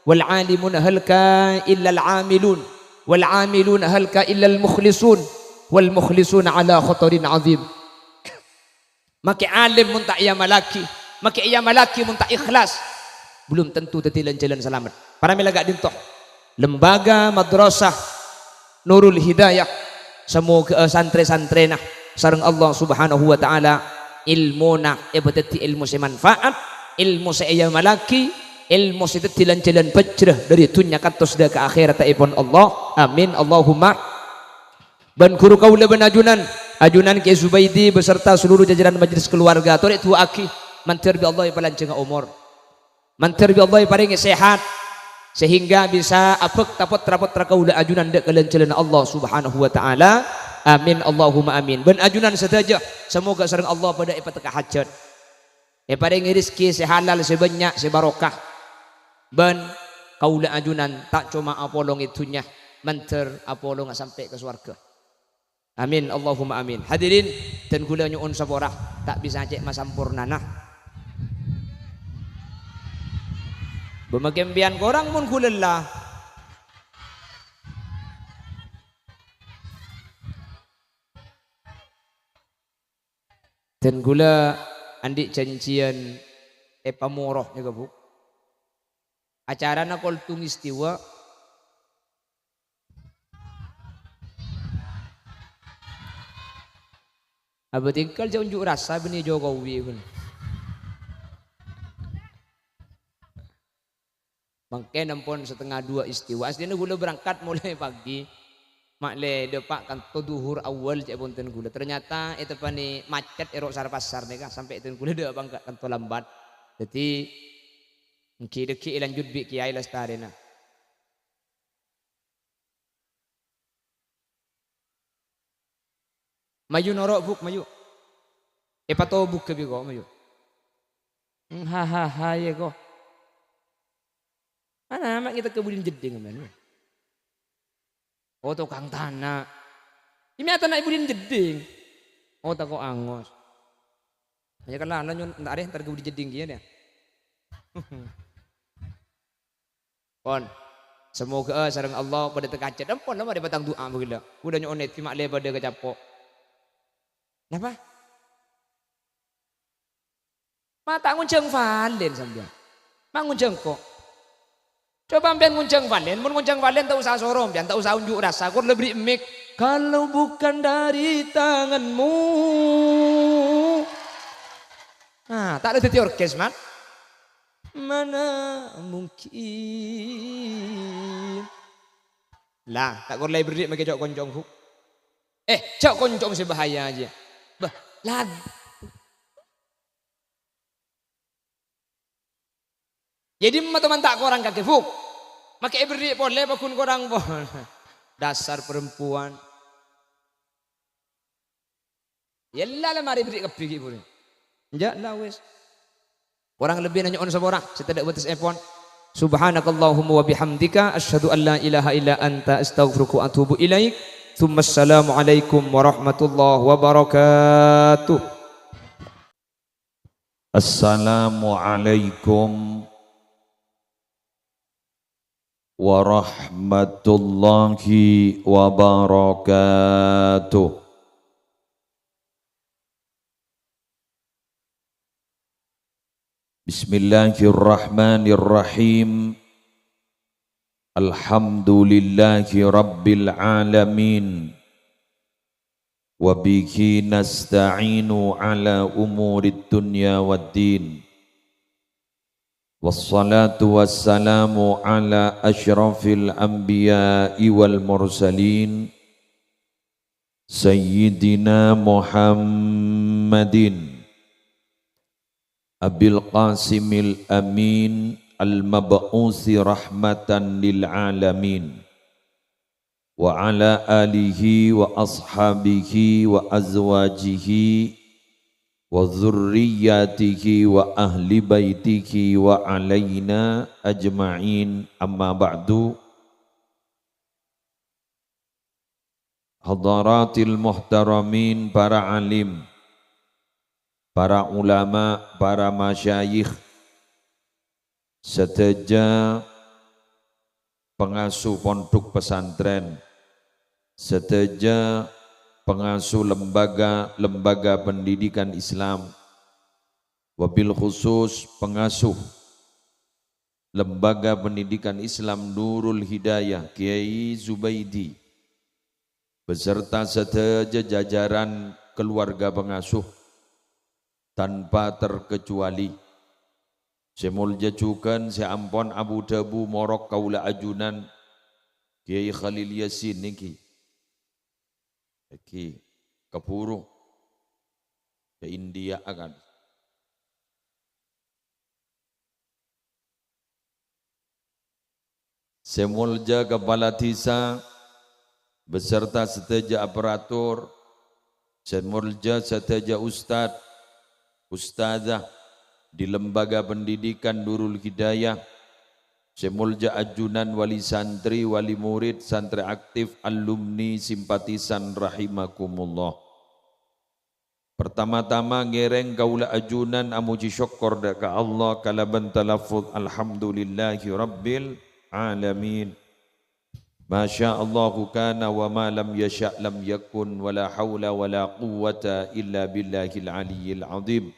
wal alimuna halka illal amilun, wal amiluna halka illal mukhlisun, wal mukhlisuna ala khatarin azim." Makè alim mon ta' èamallaghi, makè èamallaghi mon ta' ikhlas, belum tentu dhâddhi lan-jhâlân salamet. Para mèla ka'dinto, Lembaga Madrasah Nurul Hidayah, samoghâ santrè-santrèna sareng Allah Subhanahu wa Ta'ala èlmona èpadhâddhi èlmo sè manfaat, èlmo sè èamallaghi, èlmo sè dhâddhi lan-jhâlân bhâjrâ dhâri dhunnya kantos dâ' ka akhèrattèpon Allah. Amin, Allahumma. Bân ghuru kaulâ bân ajunan, ajunan Kè Zubaidi beserta seluruh jajaran majelis keluarga, torè du'aaghi, mandhâr bi' Allah èpalanjhângnga omor. Mandhâr bi' Allah èparèngè sehat, sehingga bisa abhâkta pottra-pottra kaulâ ajunan dâ' ka lan-jhâlânna Allah Subhanahu wa Ta'ala. Amin, Allahumma amin. Bân ajunan sadhâjâ, samoghâ sareng Allah padâ èpatekka hajhât. Èparèngè rejhekkè sè halal, sè bânnya', sè barokah. Bân kaulâ ajunan ta' coma apolong è dhunnya, mandhâr apolonga sampè' ka sowarghâ. Amin, Allahumma amin. Hadirin, dân ghulâ nyo'on sapora, ta' bisa cè' masampornana. Bâ makè empèyan korang mon ghulâ la. Dân kaulâ andi' jhânjhiyân è Pamoro nèka, Bu. Acarana kol tung istiwa. Abâ' tèngkal jhâ' unjuk rasa bânnè Jokowi, ghun. Mangkèn ampon satengnga duwâ' istiwa. Asdina kaulâ berangkat molaè pagi. Ma'lè dâpa' kanto dhuhur awwal ca'èpon dân kaulâ. Ternyata èteppanè macet è ro' sar-pasar nèka, sampè' dân kaulâ dâpa' kanto lambat. Dhâddhi, èngghi dhâggi' èlanjut bi' kèyaè lastarèna. Mayu noro', Bu', mayu. Èpatobuk bi' ko', mayu. Hmm, ha, ha, ha, iyâ, ko'. Ana, ma' ngètè ka budina jeddhing, sampèyan. Oh, tokang tana'. Iyâ, mè' tana' è budina jeddhing. Oh, tako' angos. Iyâ, kala, la nyon, entar, entar ka budina jeddhing kèya, yâ. Pon. Samoghâ'â sareng Allah padâ takajhât. Ampon, la marè patang du'a bâgila. Kaulâ nyo'on èdhi ma'lè padâ kacapo'. Napa? Ma' ta' ngonjhâng Valen sampèyan. Ma' ngonjhâng ko'. Coba sampèyan ngonjhâng Valen, mon ngonjhâng Valen ta' osa soro sampèyan, ta' osa unjuk rasa, kor la bherri' mic. Kalau bukan dari tanganmu. Ah, ta' la dhâddhi orkes, Man. Mana mungkin. Lah, ta' kor la èberri' makè jhâ' konco'na, Bu'. Eh, jhâ' konco'na sè bahaya jiyâ. Bah, lag-, jadi, ma' toman ta' korang kakè, Bu'. Makè èberri' polè, paggun korang polè. Dasar perempuan. Yâ la, la marè berri' kabbhi ghi' bhuru. Enjâ' la wes. Korang lebbina nyo'on sapora, sè tadâ' bâtessèpon. Subhanakallahumma wa bihamdika, asyhadu an la ilaha illa anta, astaghfiruka wa atubu ilaik. Tsumma assalamualaikum warahmatullahi wabarakatuh. Assalamualaikum warahmatullahi wabarakatuh. Bismillahirrahmanirrahim. Alhamdulillahi rabbil alamin. Wa bihi nasta'inu ala umurid dunya waddin. Wassalatu wassalamu ala asyrafil anbiya'i wal mursalin, Sayyidina Muhammadin Abil Qasimil Amin al-mab'usi rahmatan lil alamin. Wa ala alihi wa ashabihi wa azwajihi wa dzurriyyatihi wa ahli baitihi wa alaina ajma'in, amma ba'du. Hadaratil muhtaramin, para alim, para ulama, para masyayikh, sadhâjâ pangasuh pondhuk pesantren, sadhâjâ pangasuh lembaga-lembaga pendidikan Islam, wabil khusus pangasuh Lembaga Pendidikan Islam Nurul Hidayah Kiai Zubaidi beserta sadhâjâ jajaran keluarga pangasuh tanpa terkecuali. Sè molja jhughân sè ampon abu-dhâbu morok kaulâ ajunan Kiai Khalil Yasin nènggi. Èngghi kabhuru ka India akan. Sè molja Kapala Dhisa beserta sadhâjâ aparatur, sè molja sadhâjâ ustad, ustadzah di Lembaga Pendidikan Nurul Hidayah, sè molja ajunan wali santri, wali murid, santri aktif, alumni, simpatisan rahimakumullah. Pertama-tama ngèrèng kaulâ ajunan amojhi sokkor dâ' ka Allah kalabân talaffuz alhamdulillahi rabbil alamin. Ma syaa Allahu kana wa ma lam yasya' lam yakun wa la haula wa la quwwata illa billahil aliyyil azim.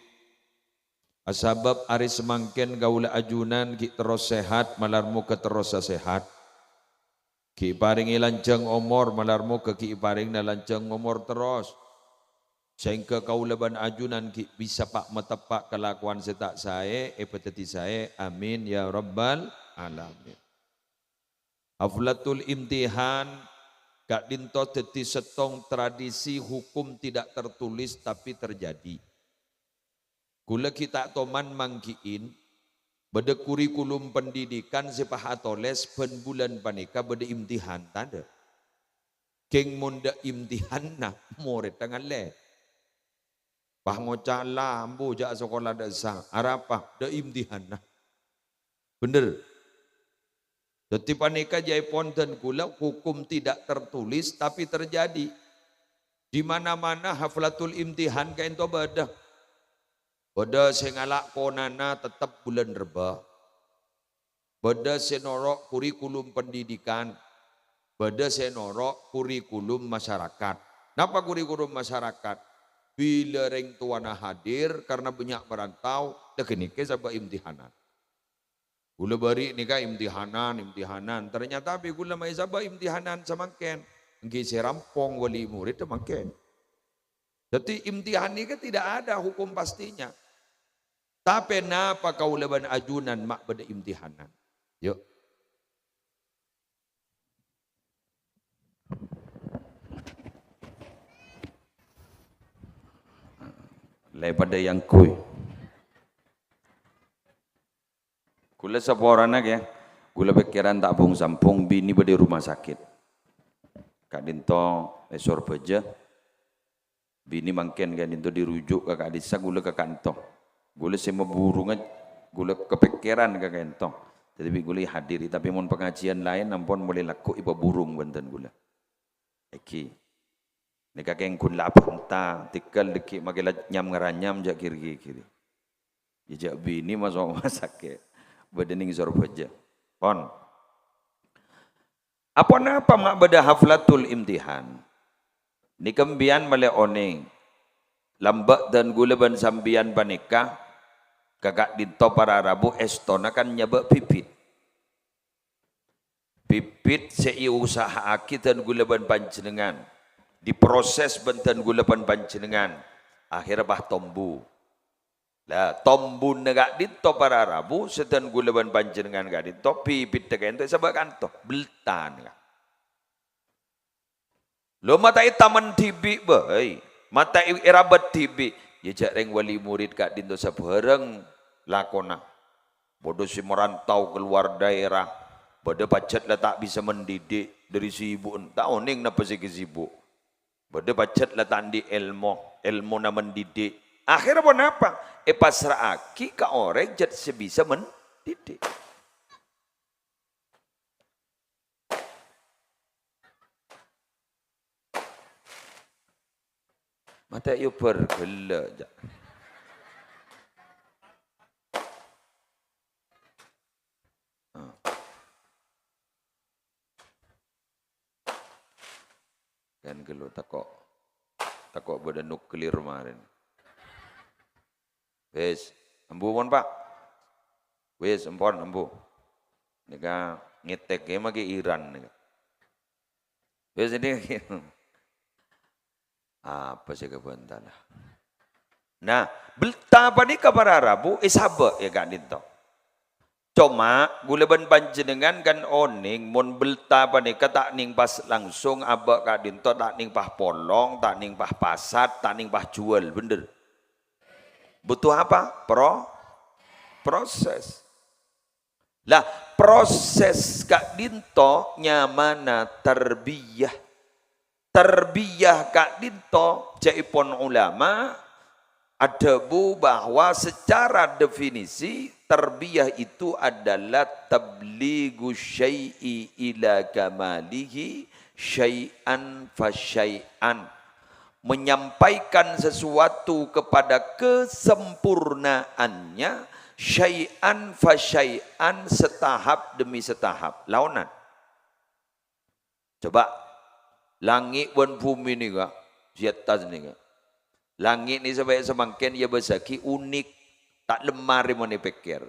Asabâb arè samangkèn kaulâ ajunan ghi' terros sehat, malar moghâ terros sehat. Ghi' èparèngè lanjhâng omor, malar moghâ ghi' èparèngana lanjhâng omor terros. Sehingga kaulâ bân ajunan ghi' bisa pa'-mateppa' kalakowan sè ta' saè, èpadhâddhi saè. Amin ya rabbal alamin. Haflatul imtihan ka'dhinto dhâddhi sèttong tradisi hukum tidak tertulis tapi terjadi. Kaulâ ghi' ta' toman mangghi'in, bâdâ kurikulum pendidikan sè pas atolès bân bulân panèka bâdâ imtihan, tadâ'. Kèng mon dâ' imtihanna, morèdda ngallè. Pas ngoca', "La, ambu jhâ' sakola dâ' essa." Arapa? Dâ' imtihanna. Bhender. Dhâddhi panèka jhâ' èpon dân kaulâ hukum tidak tertulis tapi terjadi. Di mana-mana haflatul imtihan ka'dhinto bâdâ. Bâdâ sè ngala' konana tettep bulân Rebbâ. Bâdâ sè noro' kurikulum pendidikan. Bâdâ sè noro' kurikulum masyarakat. Napa kurikulum masyarakat? Bilâ rèng towana hadir karena bânnya' merantau, la ghânèka sabâ' imtihanan. Kaulâ bâri' nèka imtihanan, imtihanan. Ternyata bi' kaulâ ma' èsabâ' imtihanan samangkèn. Èngghi sè rampong wali murid samangkèn. Dhâddhi imtihan nèka tidak ada hukum pastinya. Tapè napa kaulâ bân ajunan ma' bâdâ imtihanan? Yu'. Lè padâ èyangghuy. Kaulâ saporana, kè. Kaulâ pèkkèran ta' bhung-sambhung, binè bâdâ è rumah sakit. Ka'dhinto è Sorbhâjâ. Binè mangkèn ka'dhinto dirujuk ka ka'dhissa, kaulâ ka kanto. Kaulâ sè maburungnga, kaulâ kapèkkèran ka kanto. Dhâddhi bi' kaulâ èhadiri, tapè mon pangajiân laèn ampon molaè lagghu' èpaburung bhântèn kaulâ. Èngghi. Nèka kèng ghun la abhânta, tèghâl dhâggi' makè la nyam-ngaranyam jhâ' ghir-ghigiri. Yâ jhâ' binè maso' rumah sakit. Bâdâ nèng Sorbhâjâ. Pon. Aponapa ma' bâdâ haflatul imtihan? Nèka sampèyan malè onèng. Lambâ' dân kaulâ bân sampèyan panèka, ka ka'dhinto para rabu èstona kan nyabâ' bibit. Bibit sè èusaha'aghi dân kaulâ bân panjhennengngan, diproses bân dân kaulâ bân panjhennengngan, akhèrra pas tombu. La, tombuna ka'dhinto para rabu, sè dân kaulâ bân panjhennengngan ka'dhinto, bibitta ka'dhinto èsabâ' kanto, bâltana. Lo, ma' ta' ètamen dhibi' bhâi, ma' ta' è-, èrabât dhibi'. Yâ jhâ' rèng wali murid ka'dhinto sabhârâng lakona. Bâdâ sè marantau kalowar daerah, bâdâ pajhât la ta' bisa mendidik dâri sibu'en, ta' onèng napa sè èkasibu'. Bâdâ pajhât la ta' andi' èlmo, èlmona mendidik. Akhèrra ponapa? Èpassra'aghi ka orèng jhât sè bisa mendidik. Ma' ta' èobâr ghellâ', jhâ'. Ah. Kan ghâllu tako', tako' bâdâ nuklir marèn. Wis, embu pon, Pak. Wis, empon, embu. Nèka ngètèk è makè Iran nèka. Wis, ini. Apa sè kabânta la? Nah, bâlta panèka para rabu èsabâ' è ka'dhinto. Coma, kaulâ bân panjhennengngan kan onèng, mon bâlta panèka ta' nèng pas langsung abâ' ka'dhinto, ta' nèng pas polong, ta' nèng pas pasat, ta' nèng pas juwâl, bhender? Butuh apa? Pro-, proses. Lah, proses ka'dhinto nyamana tarbiyah. Tarbiyah ka'dhinto, ca'èpon ulama adhâbu bahwa secara definisi, tarbiyah itu adalah tablighu syai'i ila kamalihi syai'an fa syai'an. Menyampaikan sesuatu kepada kesempurnaannya, syai'an fa syai'an, setahap demi setahap. Laonan. Coba, langngè' bân bhumè nèka, sè attas nèka. Langngè' nè sampè' samangkèn èabâsaghi unik, ta' lemmar è mon èpèkkèr.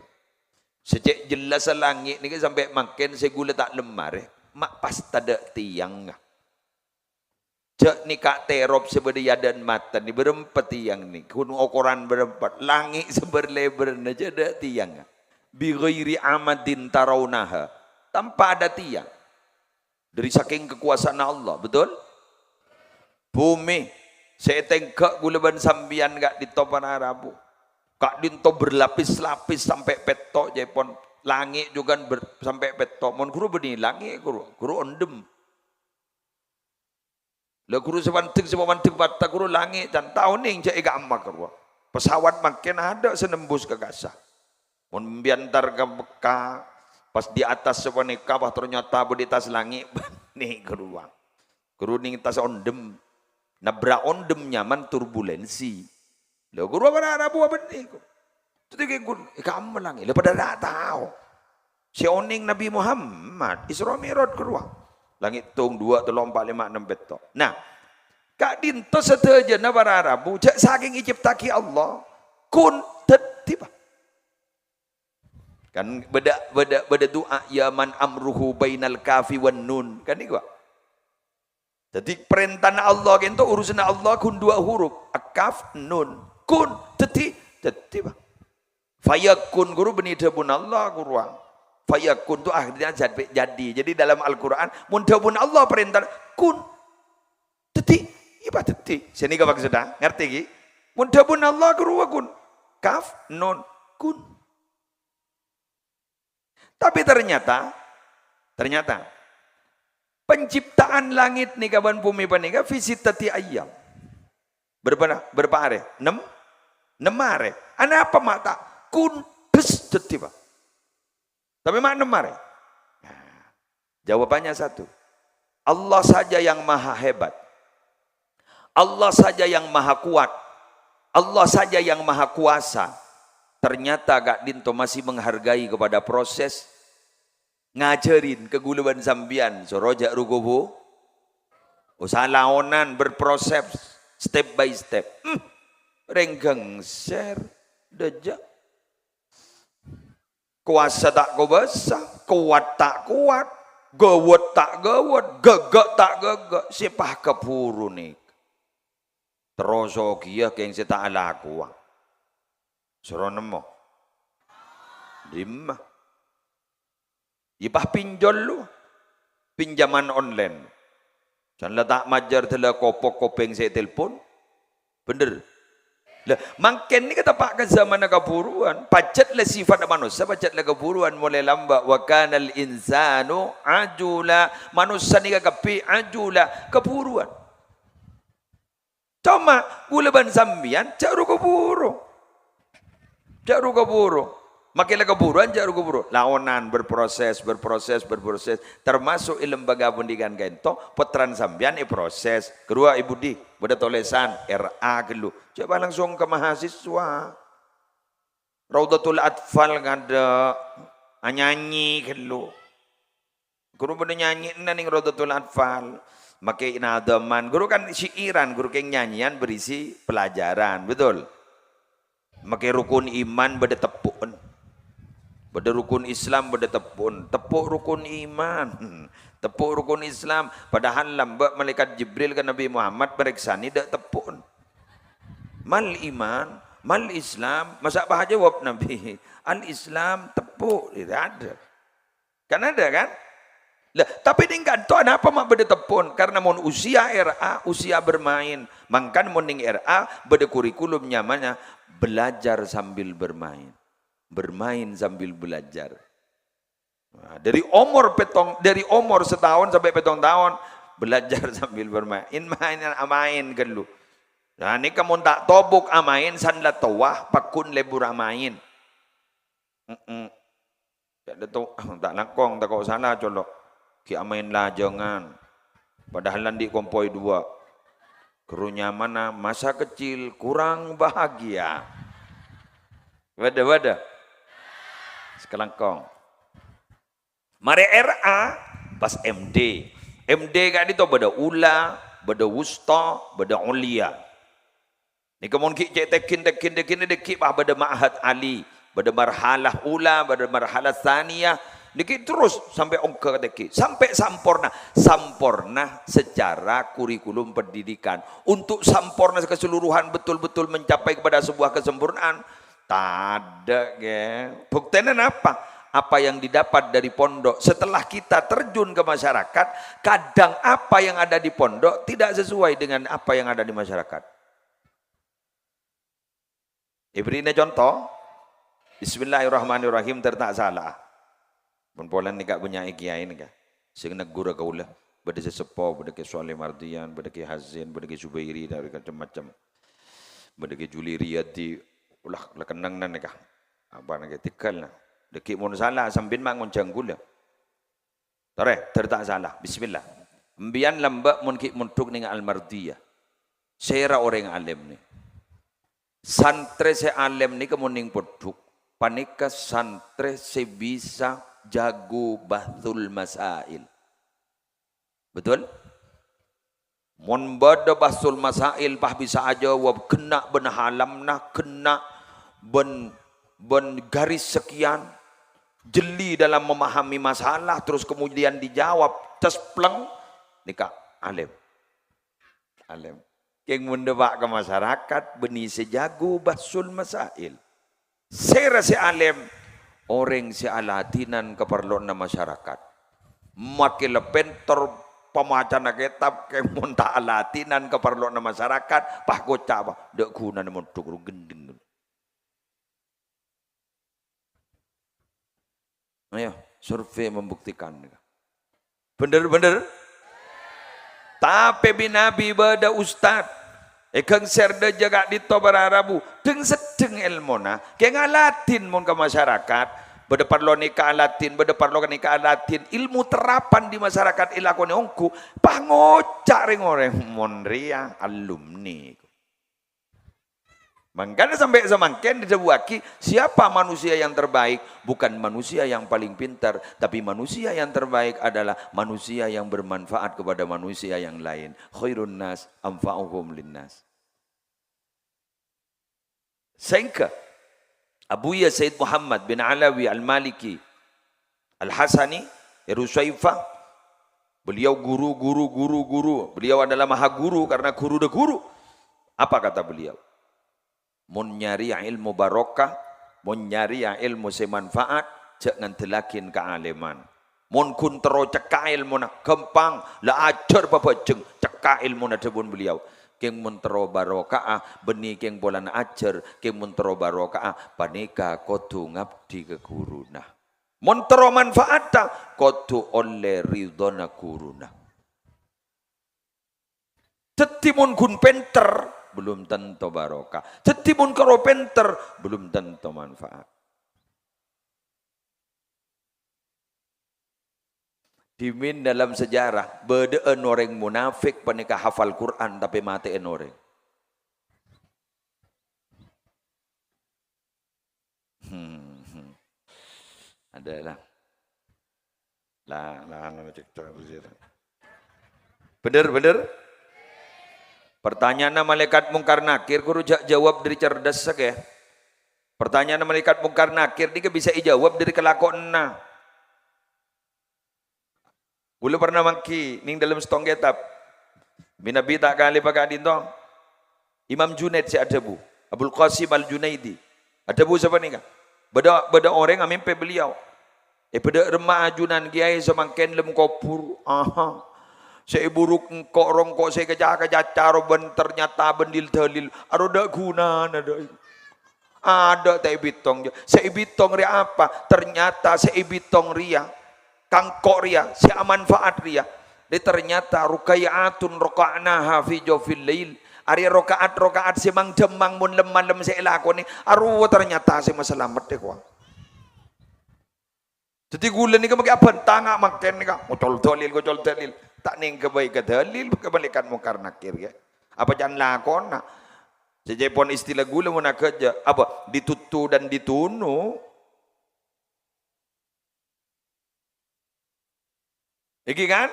Sè cè' jellassa langngè' nèka sampè' mangkèn sè ghulâ ta' lemmar, ma' pas tadâ' tèyangnga. Jhâ' nèka terop sè bâdâ è adâ'na mata nè bârâmpa tèyang nè, ghun okoran bârâmpa, langngè' sabâr-lèbârrâ jhâ' tadâ' tèyangnga. Bi ghairi amadin tarawnaha, tanpa ada tiang. Dâri sakèng kakowasaanna Allah, betul? Bhumè sè ètèngghâ' ghulâ bân sampèyan ka'dinto para rabu. Ka'dinto berlapis-lapis sampè' pètto' ca'èpon. Langngè' jhughân ber-, sampè' pètto'. Mon ghuru bânnè langngè' ghuru, ghuru ondhem. La ghuru sè mandeng, sè mamandeng pata ghuru langngè' can ta' onèng jhâ' è ka'emma ghuru. Pesawat mangkèn adâ' sè nembus ka kassa. Mon bi' entar ka Mekka, pas di atas sapanèka, wah, ternyata bâdâ attas langngè' bânnè ghuru. Ghuru nèng attas ondhem. Nabrak ondhem nyaman turbulensi. Lha, ghuru apa ra-, rabu apa nèko? Dhâddhi ghi' ghun, è ka'emma langngè'. Lha, padâ ta' tao. Sè onèng Nabbhi Muhammad, Isra Mi'raj ghuru. Langngè' tong, duwâ', tello', empa', lèma', ennem, pètto'. Nah, ka'dinto sadhâjâna para rabu, jhâ' sakèng ècèpta'aghi Allah, kun, dhâddhi, Pak. Kan bâdâ, bâdâ, bâdâ du'a, "Ya man amruhu bainal kafi wan nun." Kan nèko, Pak. Dhâddhi, parèntana Allah ka'dinto, urusanna Allah ghun duwâ' huruf, kaf, nun. Kun, dhâddhi, dhâddhi, Pak. Fayakun, ghuru bânnè dhâbuna Allah, ghuru. Fayakun tu akhirnya jad-, jadi. Jadi, dalam Al-Qur'an, mon dhâbuna Allah parènta, kun. Dhâddhi, iyâ, Pak, dhâddhi. Sè nèka maksodda, ngartè, ghi? Mon dhâbuna Allah, ghuru, kun. Kaf, nun, kun. Tapi ternyata, ternyata, penciptaan langngè' nèka bân bhumè panèka fi sittati ayyam. Berapa, berapa arè? Ennem? Ennem arè. Anapa ma' ta' kun, bes, dhâddhi, Pak? Tapè ma' ennem arè? Nah, jawabannya satu. Allah saja yang maha hebat. Allah saja yang maha kuat. Allah saja yang maha kuasa. Ternyata ka'dinto masih menghargai kepada proses. Ngajhârin ka ghulâ bân sampèyan, soro jhâ' rukubu. Usaha laonan berproses step by step. Hmm. Rèng ghângsèr, dâjâ. Kobâsa ta' kobâsa, kowat ta' kowat, ghâwât ta' ghâwât, ghâghâ' ta' ghâghâ', sè pas kabhuru nèka. Terro sogiyâ kèng sè ta' alakowa. Soro nemmo. Dimma. Yâ pas pinjol lu. Pinjaman online. Can la ta' majâr dâlla kopok kopèng sè ètelpon. Bhender. Lah, mangkèn nèka teppa' ka zamanna kabhuruwân. Pajhât la sifat manossa, pajhât la kabhuruwân molaè lambâ'. Wa kanal insanu ajula. Manossa nèka kabbhi ajula, kabhuruwân. Coma, ghulâ bân sampèyan jhâ' ru-kabhuru. Jhâ' ru-kabhuru. Makè la kabhuruwân, jhâ' ru-kabhuru. Laonan berproses, berproses, berproses. Termasuk è lembaga pendidikan ka'dinto, pottrana sampèyan èproses. Ghâruwa, Ibu Di, bâdâ tolèsan R A ghâllu. Coba langsung ka mahasiswa. Raudhatul Atfal ngadâ', anyanyi ghâllu. Ghuru bâdâ nyanyina nèng Raudhatul Atfal. Makè nadhaman. Ghuru kan syi'iran, ghuru kèng nyanyian berisi pelajaran, betul? Makè rukun iman bâdâ teppo'en. Bâdâ rukun Islam bâdâ teppo'en. Teppo' rukun iman. Teppo' rukun Islam. Padahal lambâ' malaikat Jibril ka Nabi Muhammad marèksanè dâ' teppo'en. "Mal iman, mal Islam?" Masa' pas ajâwâb Nabi, "Al-Islam, teppo'." Tidak ada. Kan ada, kan? Lah, tapè nèng ka'dinto anapa ma' bâdâ teppo'en? Karena mon usia R A, usia bermain. Mangkana mon nèng R A, bâdâ kurikulum nyamana belajar sambil bermain. Bermain sambil belajar. Nah, dâri omor pèttong, dâri omor sataon sampè' pèttong taon, belajar sambil bermain. Main, amaèn ghâllu. Nah, nèka mon ta' tobuk amaèn, san la towa, pagghun lebur amaèn. Mm-mm. Ta' la to-, ta' langkong, tako' sala colo'. Ghi' amaèn lajângan. Padahal andi' kompoy duwâ'. Ghuru nyamana masa kecil kurang bahagia. Bâdâ, bâdâ. Sakalangkong. Marè R A, pas M D. M D ka'dinto bâdâ ula, bâdâ wusta, bâdâ ulya. Nèka mon ghi' cè' tèngghi, tèngghi, tèngghi, nèka ghi' pas bâdâ ma'had ali, bâdâ marhalah ula, bâdâ marhalah tsaniyah. Nèka terros sampè' ongghâ ka tèngghi, sampè' samporna. Samporna secara kurikulum pendidikan. Untuk samporna keseluruhan betul-betul mencapai kepada sebuah kesempurnaan, tadâ', ghi. Buktèna napa? Apa yang didapat dari pondok, setelah kita terjun ke masyarakat, kadang apa yang ada di pondok tidak sesuai dengan apa yang ada di masyarakat. Èbèrri'na conto, Bismillahirrahmanirrahim, tor ta' sala'a. Mon polana nèka bânnya'è kiyaè nèka. Sè negghur kaulâ, bâdâ sè seppo, bâdâ Kè Shaleh Mardian, bâdâ Kè Hazen, bâdâ Kè Zubairi, dâri macem-macem. Bâdâ Kè Juli Riyadi, ulah la kennengngan nèka. Apa nèka tèghâl na. Dâgghi' mon sala, sampèyan ma' ngonjhâng kaulâ. Torè, tor ta' sala. Bismillah. Empèyan lambâ' mon ghi' mondhuk nèng Al-Mardiyah. Sèra orèng alèm nè. Santrè sè alèm nèka mon nèng pondhuk, panèka santrè sè bisa jago bahsul masail. Betul? Mon bâdâ bahsul masail, pas bisa ajâwâb, ghenna' bân halamna, ghenna' bân, bân garis sekian, jeli dalam memahami masalah, terus kemudian dijawab cèspleng, nèka alèm. Alèm. Kèng mon dâpa' ka masyarakat, bânnè sè jago bahsul masail. Sèra sè alèm, orèng sè aladhinan kaparlowanna masyarakat. Makkè la pènter pamacana kètab, kèng mon ta' aladhinan kaparlowanna masyarakat, pas koca', pas dâ' ghunana mondhuk ro gendheng. Ayo, survei membuktikan. Bhender, bhender? Tapè bi-nabi bâdâ ustad. È ghângsèr dâjâ ka'dinto para rabu. Dhâng-seddhâng èlmona. Kèng aladhin mon ka masyarakat. Bâdâ parlo nèka aladhin, bâdâ parlo nèka aladhin. Ilmu terapan di masyarakat èlakonè ongghu. Pas ngoca' rèng-orèng, "Mon rèya alumni." Mangkana sampè' samangkèn èdhâbuwaghi, siapa manusia yang terbaik? Bukan manusia yang paling pintar, tapi manusia yang terbaik adalah manusia yang bermanfaat kepada manusia yang lain. Khairun nas anfa'uhum linnas. Sehingga Abuya Sayyid Muhammad bin Alawi Al-Maliki Al-Hasani, Ruswaifah, beliau guru, guru, guru, guru. Beliau adalah maha guru karena guru de guru. Apa kata beliau? "Mon nyarèya èlmo barokah, mon nyarèya èlmo sè manfaat, jhâ' ngandellaghi kaalèman. Mon ghun terro cekka' èlmona, ghâmpang, la ajhâr pabhâjheng, cekka' èlmona," dhâbuna beliau. Kèng mon terro baroka'a, bânnè kèng polana ajhâr, kèng mon terro baroka'a, panèka kodhu ngabdi ka ghuruna. Mon terro manfaatta, kodhu ollè ridhona ghuruna. Dhâddhi mon ghun pènter, belum tentu barokah. Dhâddhi mon karo pènter, belum tentu manfaat. Dhimèn dalam sejarah, bâdâ'ân orèng munafik panèka hafal Qur'an tapè matè'è orèng. Hmm. Ada lah. Lah, lah, anu, cek, cek, cek. Bener, bener? Pertanyaanna malaikat Mungkar Nakir, kodhu jhâ' jawab dâri cerdas, ya. Pertanyaanna malaikat Mungkar Nakir nèka bisa èjawab dâri kalakowanna. Kaulâ pernah mangghi neng dâlem sèttong kètab. Mènabi ta' kalèbâ ka'dinto. Imam Junaid sè adhâbu, Abul Qasim Al-Junaidi. Adhâbu sapanèka, "Bâdâ, bâdâ orèng amèmpè beliau. È bâdâ remma ajunan kèyaè samangkèn lem kobhur. Aha. Sè èburu engko' ro engko' sè èkaca-kacaca ro bân ternyata bân dil-dalil. Aro dâ' ghunana, dâ'." Adâ' ta' èbitong, jâ. Sè èbitong rèya apa? Ternyata sè èbitong rèya, kangko' rèya, sè amanfaat rèya. Rè ternyata rukai'atun raka'naha fi jawfil lail. Arèya raka'at-raka'at sè mang-dhâmmang mon lem-malem sè èlakonè. Arowa ternyata sè masalamet, è, kowa. Dhâddhi kaulâ nèka makè abhântanga mangkèn nèka, ngocol dalil, ngocol dalil. Ta' nèng ghâbây ka dalil, ka malaikat Mungkar Nakir, ya. Apa can lakona? Sè ca'èpon istilah kaulâ mon aghâjâ, apa? Dituttu dan ditunu. Iki kan?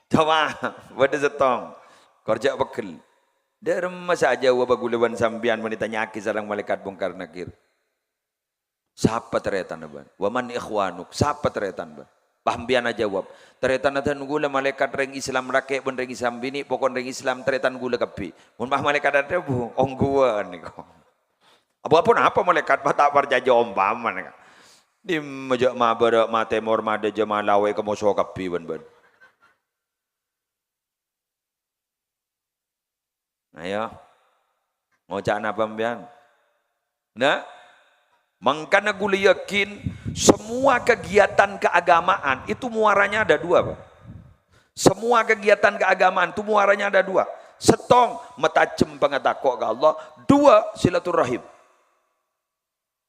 Coba, bâdâ sèttong. Kor jhâ' pegghel. Dâ' remma sè ajâwâbhâ ghulâ bân sampèyan mon ètanya'aghi sareng malaèkat Mungkar Nakir. Sapa tarètanna bâ'na? "Wa man ikhwanuk?" Sapa tarètan bâ'na? Pas sampèyan ajâwâb, "Tarètanna dân ghulâ malaèkat rèng Islam lakè' bân rèng Islam binè', pokok rèng Islam tarètan ghulâ kabbhi." Mon pas malaèkat adhâbu, "Ongghuwân nèko." Apa-apa napa malaèkat pas ta' parcajâ ompamana, Ka'? Dimma jhâ' mabârâ' matè mor madâ jhâ' malaoè ka moso kabbhi bân bâ'na. Ayo. Ngoca' napa sampèyan? Nah, mangkana ghulâ yakin semua kegiatan keagamaan itu muaranya ada dua, Pak. Semua kegiatan keagamaan itu muaranya ada dua. Sèttong, matajhem pangatako' ka Allah. Dua, silaturrahim.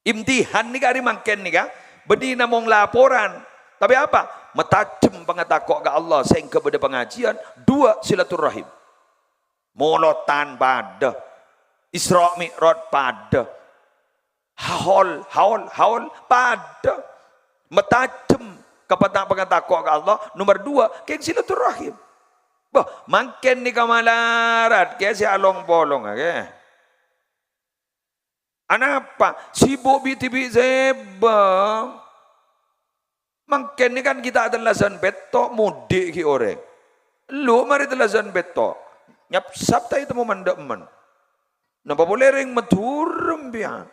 Imtihan nèka arè mangkèn nèka, bânnè namong laporan. Tapè apa? Matajhem pangatako' ka Allah sehingga bâdâ pangajiyân. Dua, silaturrahim. Molodhân padâ. Isra Mi'raj padâ. Haul, haul, haul padâ. Matajhem ka pata-, pangatako' ka Allah. Nomor dua, kèng silaturrahim. Bâh, mangkèn nèka malarat, kè sè along-polong, kè. Anapa? Sibuk bi'-dhibi' sèbâ. Mangkèn nèka kan kita tellasan pètto' mudik ghi' orèng. Lu marè tellasan pètto'. Nyapsap ta' ètemmo man-, dâ' emman. Napa polè rèng Madhurâ, sampèyan?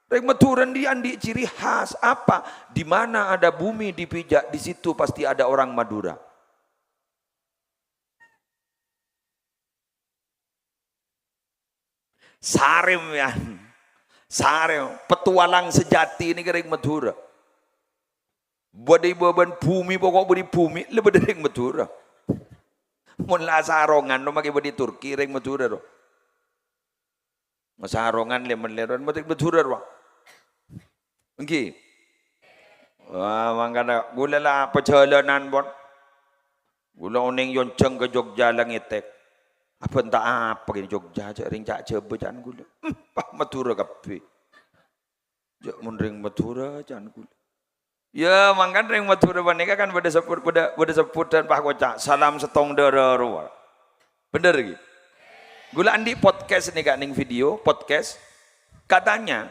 Rèng Madhurâ andi', andi' ciri khas. Apa? Di mana ada bumi dipijak, di situ pasti ada orang Madura. Sarè, sampèyan. Sarè. Petualang sejati nèka rèng Madhurâ. Bâdâ è bâbâna bhumè, pokok bâdâ è bhumè, la bâdâ rèng Madhurâ. Mon la sarongan, no, makè bâdâ è Turki, rèng Madhurâ, ro. Sarongan lè-mellè, ro, rèng Madhurâ, ro. Èngghi. Wah, mangkana ghulâ la pajhâlânan, pon. Ghulâ onèng èyonjhâng ka Jogja la ngètèk. Abân ta' apa ghi' Jogja, jhâ' rèng ca' Jhâbâ ca'na ghulâ. Hmm, pas Madhurâ kabbhi. Jhâ' mon rèng Madhurâ ca'na ghulâ. Yâ, mangkana rèng Madhurâ panèka kan bâdâ sebbhut, bâdâ, bâdâ sebbhudhân pas ngoca', "Salam sèttong dârâ rowa." Bhender, ghi? Ghulâ andi' podcast nèka nèng video, podcast. Katanya,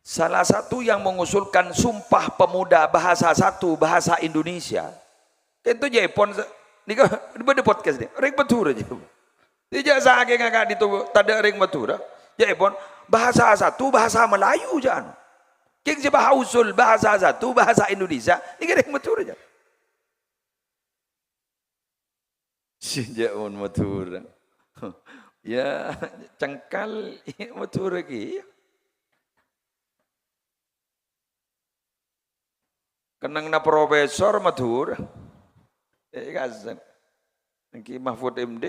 salah satu yang mengusulkan Sumpah Pemuda bahasa satu, bahasa Indonesia. Kènto jhâ' èpon sa-, nèka bâdâ podcast nè, rèng Madhurâ jhâ'. Jhâ' sakènga ka'dinto tadâ' rèng Madhurâ, jhâ' èpon bahasa satu, bahasa Melayu jhâ' anu. Kèng sè bahasa usul, bahasa satu, bahasa Indonesia, nèka rèng Madhurâ jhâ'. Sè jhâ' mon Madhurâ. Yâ, cengkal, Madhurâ kèya. Kennengnganna profesor Madhurâ. Eh, kasem. Èngghi Mahfud M D,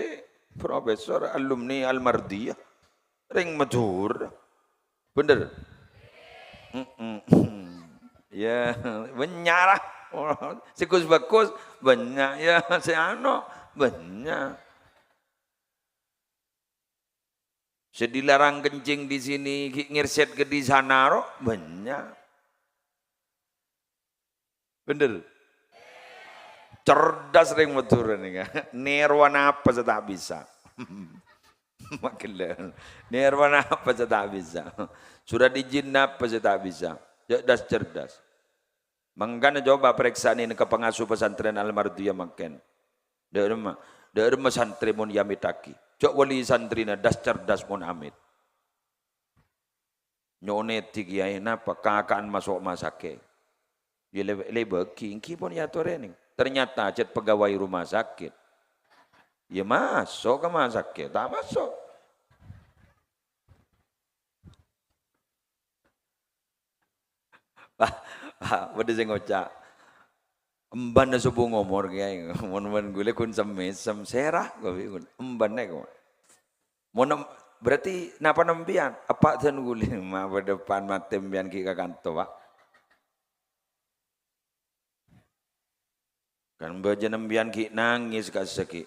profesor alumni Almardiyah. Rèng Madhurâ. Bhender? Mm-mm. Yâ, bânnya' ra. Sè ghus-bhâghus, bânnya'. Yâ, sè ano, bânnya'. Sè dilarang kencing di sini, ghi' ngersèt ka di sana, ro, bânnya'. Bhender? Cerdas rèng Madhurâ nèka. Nèrowa napa sè ta' bisa. Maghellâ'. Nèrowa napa sè ta' bisa. Surat ijin napa sè ta' bisa. Cerdas-cerdas. Mangkana coba parèksanè ka pangasuh pesantren Almardiyah mangkèn. Dâ' remma, dâ' remma santrè mon èamèttaghi. Jhâ' wali santrèna das-cerdas mon amèt. Nyonèdhi kèyaè napa? Kaka'an maso' ma' sakè'. Yâ lè-, lèbâghi, èngghi pon èyatorè nèng. Ternyata cèt pegawai rumah sakit. Yâ maso' ka ma' sakè', ta' maso'. Wah, wah, bâdâ sè ngoca', "Embhânna sobung omor, Kèyaè." Mon, mon ghulâ ghun sem-mèsem, sèra, ghulâ. Embhânna, kok. Mon em-, berarti napa sampèyan? Eppa' dân ghulâ, ma' bâdâ pan matè sampèyan ghi' ka kanto, Pak. Kan bâjâna sampèyan ghi' nangès ka sakè'.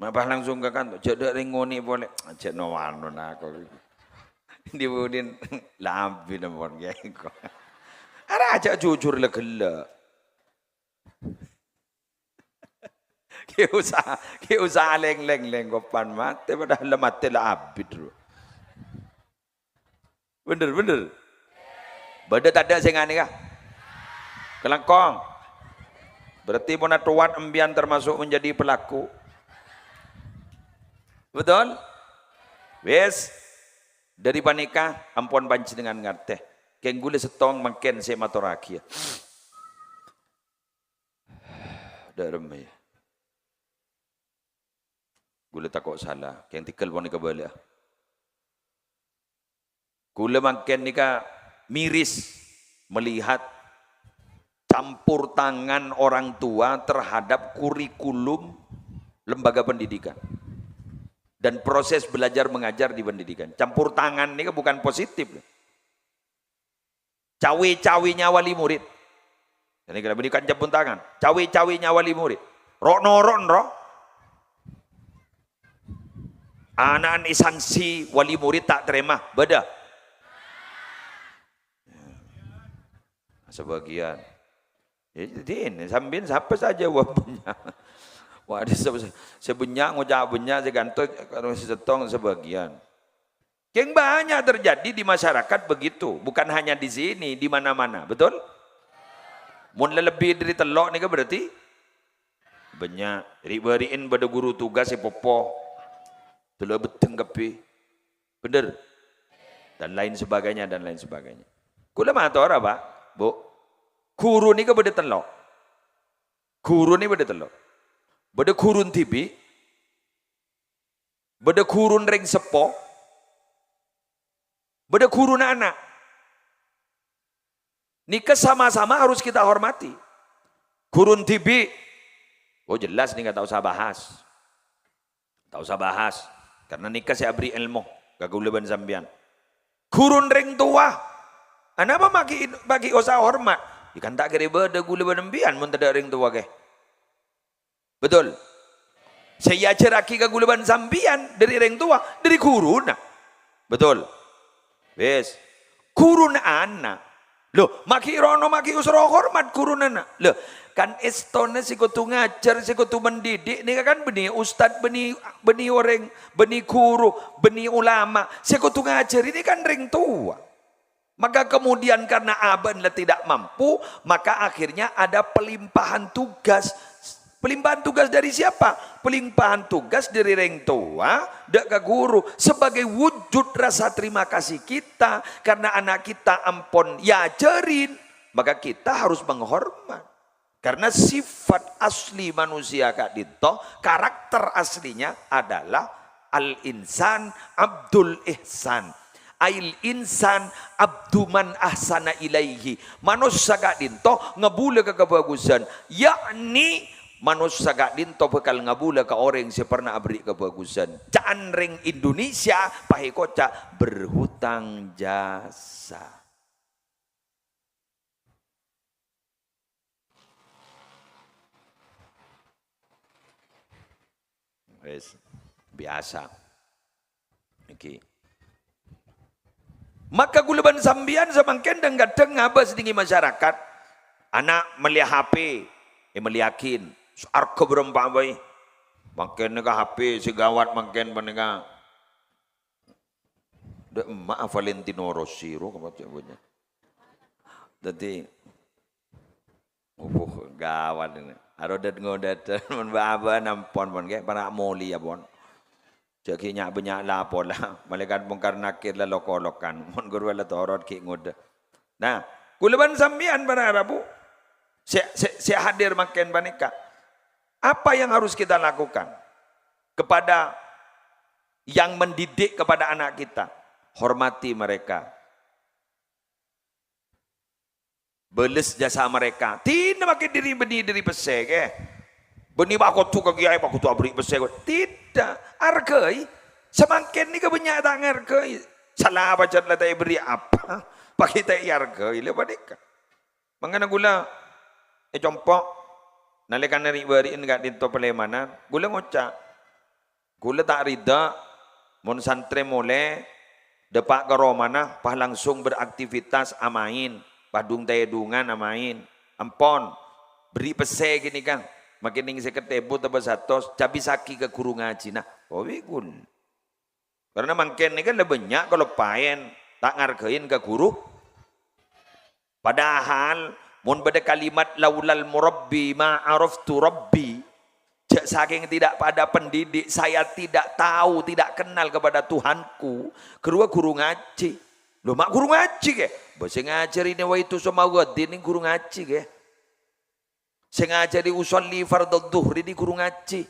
Ma' pas langsung ka kanto, jhâ' dâ' rèng ngonè' polè. Jhâ' no-ano nako. Di budin labi nempon kèko. Ara jhâ' jujur la ghellâ'. Ghi' usa, ghi' usa aleng-leng, lengkopan matè, padahal la matè la abit, bro. Bhender, bhender. Bâdâ tadâ' sè nganèka? Kalangkong. Berarti mon atowat empiyan termasuk menjadi pelaku. Betul? Wis. Dhâri panèka, ampon panjhennengngan ngartè. Kèng ghulâ sèttong mangkèn sè matorraghiyâ. Dâ' remma, yâ. Ghulâ tako' sala. Kèng tèghâl ponèka bâlâ'â. Ghulâ mangkèn nèka miris melihat campur tangan orang tua terhadap kurikulum lembaga pendidikan dan proses belajar mengajar di pendidikan. Campur tangan nèka bukan positif, loh. Cawe-cawenya wali murid. Jadi, kalau bânnè kanca bhuntangan, cawe-cawenya wali murid. Ro'-noro' ro'. Ana'na èsanksi wali murid ta' tarèma, bâdâ. Sebagian. Ya, jadi ini, sampèyan sapa saja wong bânnya'. Wah, ada se-, se-, sè bânnya' ngoca' bânnya', sè ganto' karo sè sèttong sebagian. Kèng banyak terjadi di masyarakat begitu, bukan hanya di sini, di mana-mana, betul? Mon la lebbi dhâri tello' nèka berarti bânnya'. Ri'-bâri'en bâdâ guru tugas sè popo. Tello' betteng kabbhi. Bhender? Dan lain sebagainya, dan lain sebagainya. Ghulâ mator, Pak, Bu. Guru nèka bâdâ tello'. Guru nèka bâdâ tello'. Bâdâ ghuruna dhibi', bâdâ ghuruna rèng seppo, bâdâ ghuruna ana'. Nèka sama-sama harus kita hormati. Ghuruna dhibi', oh, jelas nèka ta' osa bahas. Ta' osa bahas. Karena nèka sè aberri' èlmo ka ghulâ bân sampèyan. Ghuruna rèng towa. Anapa ma' ghi', ma' ghi' osa hormat? Ya kan ta' kèra bâdâ ghulâ bân sampèyan mon tadâ' rèng towa, kè. Betul? Sè èajhârraghi ka ghulâ bân sampèyan dhâri rèng towa, dhâri ghuruna. Betul? Wis. Ghuruna ana'. Loh, ma' ghi' rono, ma' ghi' osa hormat ghuruna ana'. Loh, kan èstona sè kodhu ngajhâr, sè kodhu mendidik nèka kan bânnè ustad, bânnè, bânnè orèng, bânnè ghuru, bânnè ulama. Sè kodhu ngajhâri nèka kan rèng towa. Maka kemudian karena abâ'na la tidak mampu, maka akhirnya ada pelimpahan tugas. Pelimpahan tugas dari siapa? Pelimpahan tugas dari rèng towa, dâ' ka ghuru. Sebagai wujud rasa terima kasih kita, karena anak kita ampon èajhârin, maka kita harus menghormat. Karena sifat asli manusia ka'dinto, karakter aslinya adalah al-insan abdul ihsan. Ail insan abdu man ahsana ilaihi. Manossa ka'dinto ngabulâ ka kabhâghusân, yakni manossa ka'dinto bhâkal ngabulâ ka orèng sè pernah aberri' kabhâghusân. Ca'an rèng Indonesia pas èkoca' berhutang jasa. Wis, biyasa. Nèka. Maka ghulâ bân sampèyan samangkèn dhâng-kadhâng ngabâs dhâri masyarakat. Ana' mellè H P, èmellèyaghin. Arghâ bârâmpa bhâi. Mangkèn nèka H P sè gawat mangkèn panèka. Dâ' emma'a Valentino Rossi ro, kemma cè' bânnya'. Dhâddhi, opo, gawat ini. Arodat ngodat, mon bâ-abâ nampon, pon, kè, para' molè, ya, pon. Jhâ' ghi' nya'-bânnya' la pola. Malaèkat Mungkar Nakir la lok-olokan. Mon ghuru la torot ghi' ngoda. Nah, ghulâ bân sampèyan para rabu sè, sè, sè hadir mangkèn panèka. Apa yang harus kita lakukan kepada yang mendidik kepada anak kita? Hormati mereka. Bâles jasa mereka. Tèna makè dhâri bânnè dhâri pèssè, kè. Bânnè bâ' kodhu ka kèyaè, bâ' kodhu aberri' pèssè. Tidak. Arghâi. Samangkèn nèka bânnya' ta' ngarghâi. Sala pajhât la ta' èberri' apa. Paghi' ta' èarghâi. La panèka. Mangkana ghulâ è compo', nalèkana ri'-bâri'en ka'dinto palèmanan, ghulâ ngoca', "Ghulâ ta' rida mon santrè molè dâpa' ka romana pas langsung beraktivitas amaèn, pas dhung-tèdhungan amaèn. Ampon, berri' pèssè ghânèka." Makè nèng sèket èbu otabâ satos, cabisaghi ka ghuru ngajhina. Owi, ghun. Karena mangkèn nèka la bânnya' kaloppaèn, ta' ngargain ka ghuru. Padahal, mon bâdâ kalimat, "Laulal murabbi ma araftu rabbi." Jhâ' sakèng tidak ada pendidik, saya tidak tahu, tidak kenal kepada Tuhanku. Ghâruwa ghuru ngajhi. Lho, ma' ghuru ngajhi, kè? Bâ, sè ngajhâri nawaitu soma ghadin nèng ghuru ngajhi, kè? Sè ngajhâri usolli fardhu dhuhri nèng ghuru ngajhi.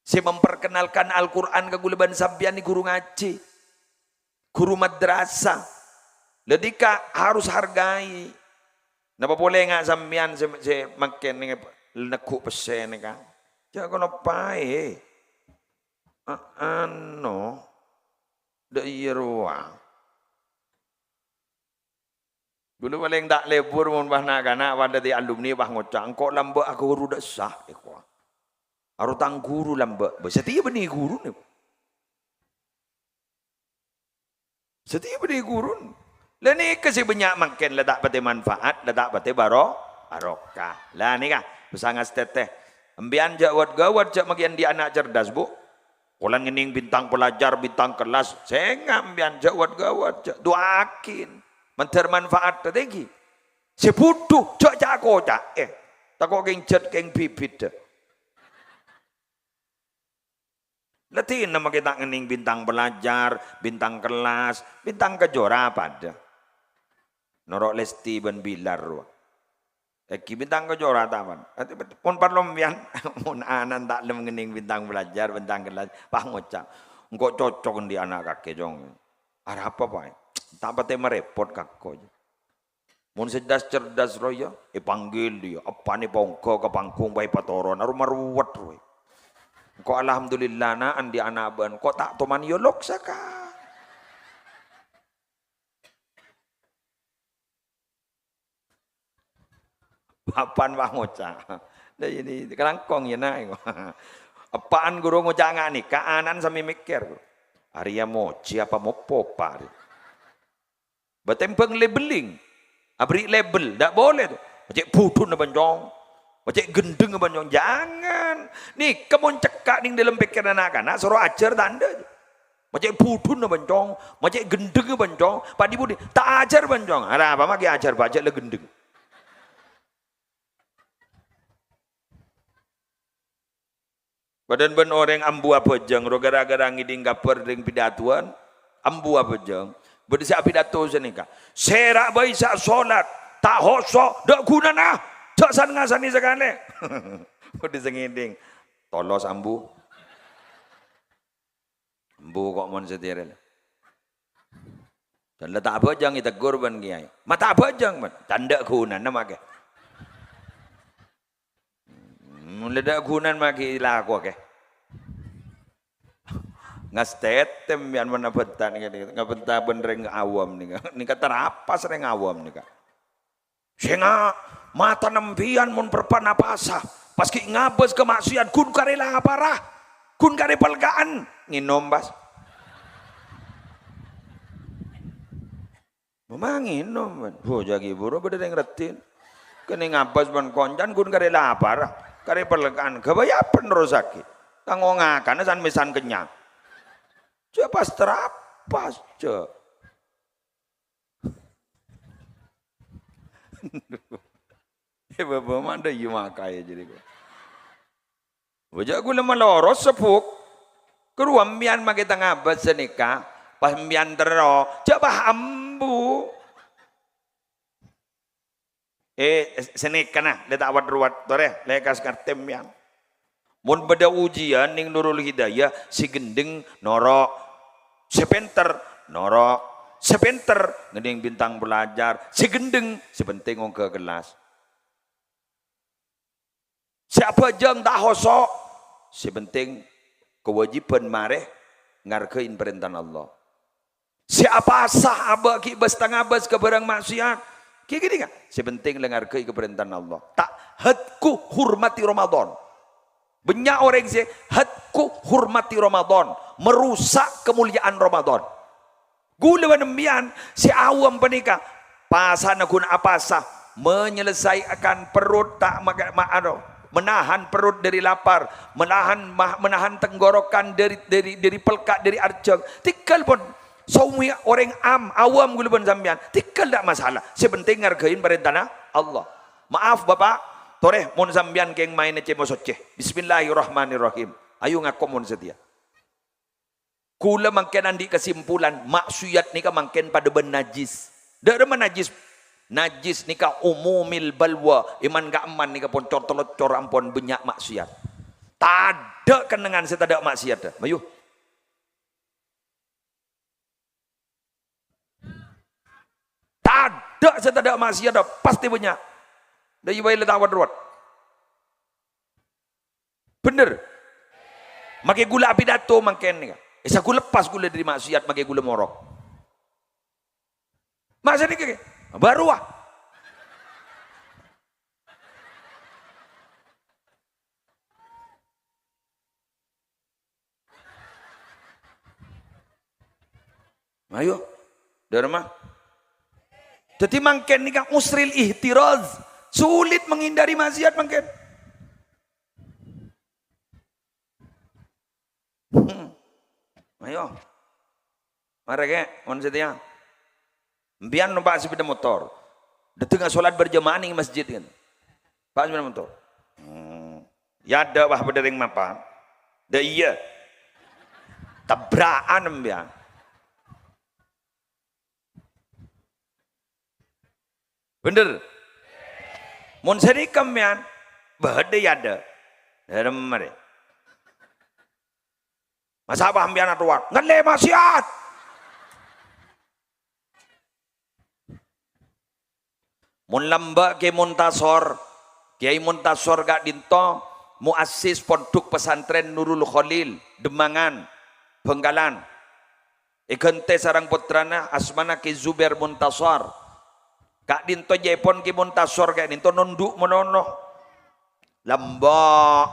Sè memperkenalkan Al-Qur'an ka ghulâ bân sampèyan nèng ghuru ngajhi. Ghuru madrasah. Lha, dhika harus hargai. Napa polè nga' sampèyan sè, sè mangkèn nèng negghu' pèssè nèka? Jhâ' kaloppaè. A-, ano. Dâ' iyâ rowa. Ghulâ palèng ta' lebur mon pas na'-kana' pas dhâddhi alumni pas ngoca', "Engko' lambâ' aghuru dâ' essa," èkowa. "Aro tang ghuru lambâ'." Bâ, satèya bânnè ghuruna. Satèya bânnè ghuruna. La nèka sè bânnya' mangkèn la ta' patè manfaat, la ta' patè baro-, barokah. La nèka, pèssè ngastètè. Empèyan jhâ' wat-ghâwat, jhâ' makè andi' ana' cerdas, Bu. Polana ngènèng bintang pelajar, bintang kelas, sènga' empèyan jhâ' wat-ghâwat, jhâ' du'aaghin. Mandhâr manfaatta tèngghi. Sè budhu, jhâ' ca'-koca'è. Tako' kèng jhât kèng bibidhâ. Latèna makè ta' ngènèng bintang pelajar, bintang kelas, bintang kejora padâ. Noro' Lesti bân Bilar rowa. Èngghi bintang kejora taman. Mon parlo empèyan, mon ana'na ta' lem ngènèng bintang pelajar, bintang kelas, pas ngoca', "Engko' cocok andi' ana' kakè, Cong." "Arapa, Pa'?" "Ta' patè marèpot ka engko'." Mon sè cerdas-cerdas rowa, èpanggil dhiyâ, eppa'na èpaongghâ ka panggung, pas èpatoron, arowa maruwet rowa. Engko' alhamdulillahna andi' ana' bân, engko' ta' toman yolok saka. Bapa'na pas ngoca'. Lah, ini kalangkong, yâ, Na'. Eppa'na ghuru ngoca' nga' nèka, ana'na sambi mèkkèr. "Arèya mojhi apa moppo, Pa'?" Bâ tèmbhâng labeling. Aberri' label, ta' polè to. Macè' budhuna bân, Cong. Macè' ghendhengnga bân, Cong. Jangan. Nèka mon cekka' nèng dâlem pèkkèranna na'-kana', soro ajhâr ta' endâ'. Macè' budhuna bân, Cong. Macè' ghendhengnga bân, Cong. Padhi-budhi. Ta' ajhâr bân, Cong. Arapa makè ajhâr, bâjâ la ghendheng. Padâna bân orèng ambu abhâjâng, ro ghârâ-ghârâ ngèdhing kabhâr rèng pidatowan, ambu abhâjâng. Bâdâ sè apidato sanèka, "Sèra bhâi sè asolat, ta' hoso', dâ' ghunana, jhâ' san-ngasanè sakalè." Bâdâ sè ngèdhing, "Tolos, ambu." Embu ko' mon satèya rèya. Dan la ta' abhâjâng ètegghur bân kèyaè. Ma' ta' abhâjâng, bân. Tandhâ ghunana makè. Hmm, la dâ' ghunana makè lakowa kè. Ngastètè empèyan mon abhânta nèka, ngabhânta bân rèng awam nèka. Nèka tarapas rèng awam nèka. Sènga', matana empèyan mon parpa'na pasa, pas ghi' ngabâs ka ma'siyat, ghun karè laparra, ghun karè pèlka'an, ngènom, pas. Mama ngènom, man. Bhujâ ghi' buru bâdâ rèng raddhin. Kènè' ngabâs bân koncana ghun karè laparra, karè pèlka'an, ghâbây apa nerrossaghi? Tangghung ngakana san-mèsan kennyang. Jhâ' pas tarapas, jhâ'. Eh, bâbâ mandhâ iyâ makaè jârèya. Bhujâ ghulâ maloro sebbhuk. Karowa empèyan makè tang abâ' sanèka, pas empèyan terro, jhâ' pas ambu. Eh, sanèkana, la ta' wat-ruwat, torè, lekkas ngartè empèyan. Mon bâdâ ujian nèng Nurul Hidayah, sè ghendheng noro', sè pènter noro', sè pènter ngèdhing bintang pelajar, sè ghendheng sè penting ongghâ kellas. Sè abhâjâng ta' hoso', sè penting kawâjibhân marè ngarghâi parèntana Allah. Sè apasa abâ' ghi' bâs ta' ngabâs ka bhârâng ma'siyat. Ghi' ghânèka, sè penting la ngarghâi ka parèntana Allah. Ta' hatku hurmati Ramadan. Bânnya' orèng sè hatku hurmati Ramadan, merusak kemuliaan Ramadan. Ghulâ bân empèyan sè awam panèka, pasana ghun apasa, menyelesaikan perut ta' maka-, ma-, ano, Menahan perut dari lapar, menahan, ma-, menahan tenggorokan dari, dari, dari pelka', dari arjhâng. Tèngghâl pon, sowè orèng am-, awam ghulâ bân sampèyan. Tèngghâl ta' masalah. Sè penting ngargain parèntana Allah. Maaf, Bapak. Torè, mon sampèyan kèng maènè cè' mosoccè. Bismillahirrahmanirrahim. Ayo ngako mon satèya. Kaulâ mangkèn andi' kasimpulan, maksiat nèka mangkèn padâ bân najis. Dâ' remma najis? Najis nèka umumil balwa, è man-ka'emman nèka pon cor-tello cor ampon bânnya' maksiat. Tadâ' kennengngan sè tadâ' maksiaddhâ. Mayu. Tadâ' sè tadâ' maksiaddhâ, pastè bânnya'. Dâ' iyâ bhâi la ta' wot-rowot. Bhender. Makè ghulâ apidato mangkèn nèka. Èsa ghulâ pas ghulâ dâri maksiat makè ghulâ morok. Maksudnya kayak, baru ah. Ayo, Dharma. Jadi mangkèn nèka usril ihtiraz, sulit menghindari maksiat mangkèn. Hmm. Ayo. Mara kè, mon satèya. Mbiyan nompa' sepeda motor. Dâteng asolat berjamaah nèng masjid kan. Pak sepeda motor. Hmm. Ya ada wah padâ rèng mapan. Dâ' iyâ. Tabra'an mbiyan. Bhender. Mon sanèka mèyan, bâdâ è adâ'. Dâremma rè. Masa' bâ' mèyan atowar, ngallè maksiat. Mon lambâ' Kè Muntasor, Kèyaè Muntasor ka'dinto muassis Pondhuk Pesantren Nurul Kholil, Demangan, Bhângkalan. Èghântè sareng pottrana asmana Kè Zubair Muntasor. Ka'dinto jâèpon Kè Muntasor ka'dinto nondhu' manono. Lambâ'.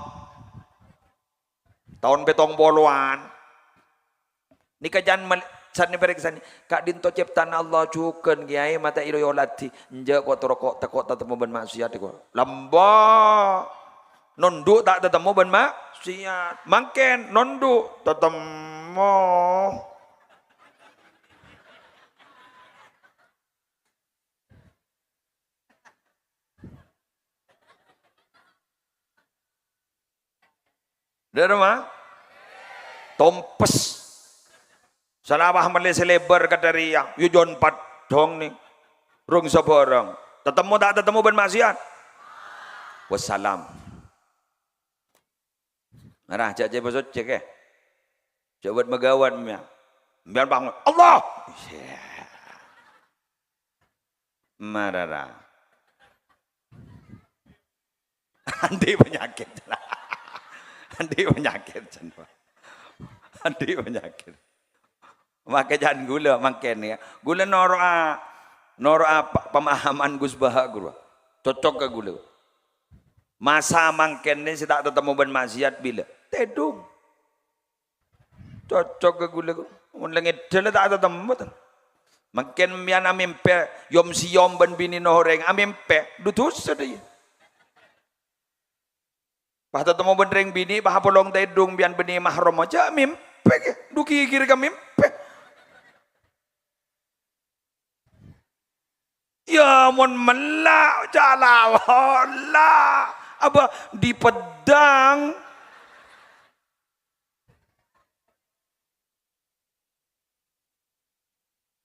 Taon pèttong polowan. Nèka can mal-, sanè parèksanè. Ka'dinto cèpta'anna Allah jhughân, Kèyaè, mata' èlo èoladhi. Enjâ' ko' toro' ko' tako' tatemmo bân maksiat ko'. Lambâ'. Nondhu' ta' tatemmo bân maksiat. Mangkèn nondhu' tatemmo. Dâremma? Tompes. Salabâ mellè sè lèbâr kadâ' rèya, yu jon paddhong nè. Rong sabârâng. Tatemmo ta' tatemmo bân maksiat? Wassalam. Mara, jhâ' cè' bâso cè' kè. Jhâ' bât magâwât mèya. Mbiyan bângon. Allah! Iyâ. Mara ra. Andi' panyakèt. Andi' panyakèt, can. Andi' panyakèt. Makè can ghulâ mangkèn, yâ. Ghulâ noro'a, noro'a pa-, pemahaman Gus Baha, ghuru. Cocok ka ghulâ. Masa mangkèn nè sè ta' tatemmo bân maksiat bilâ? Tèdung. Cocok ka ghulâ, ko. Mon la ngèdhâl ta' tatemmo, to. Mangkèn mèyan amèmpè, yom-siyom bân binèna orèng, amèmpè, du dusa, dâ' iyâ. Pas tatemmo bân rèng binè', pas apolong tèdung, mèyan bânnè mahram, jhâ' mèmpè, kè. Du ghighir ka mèmpè. Yâ, mon mella', jhâ' la-, la-, apa, dipeddhâng.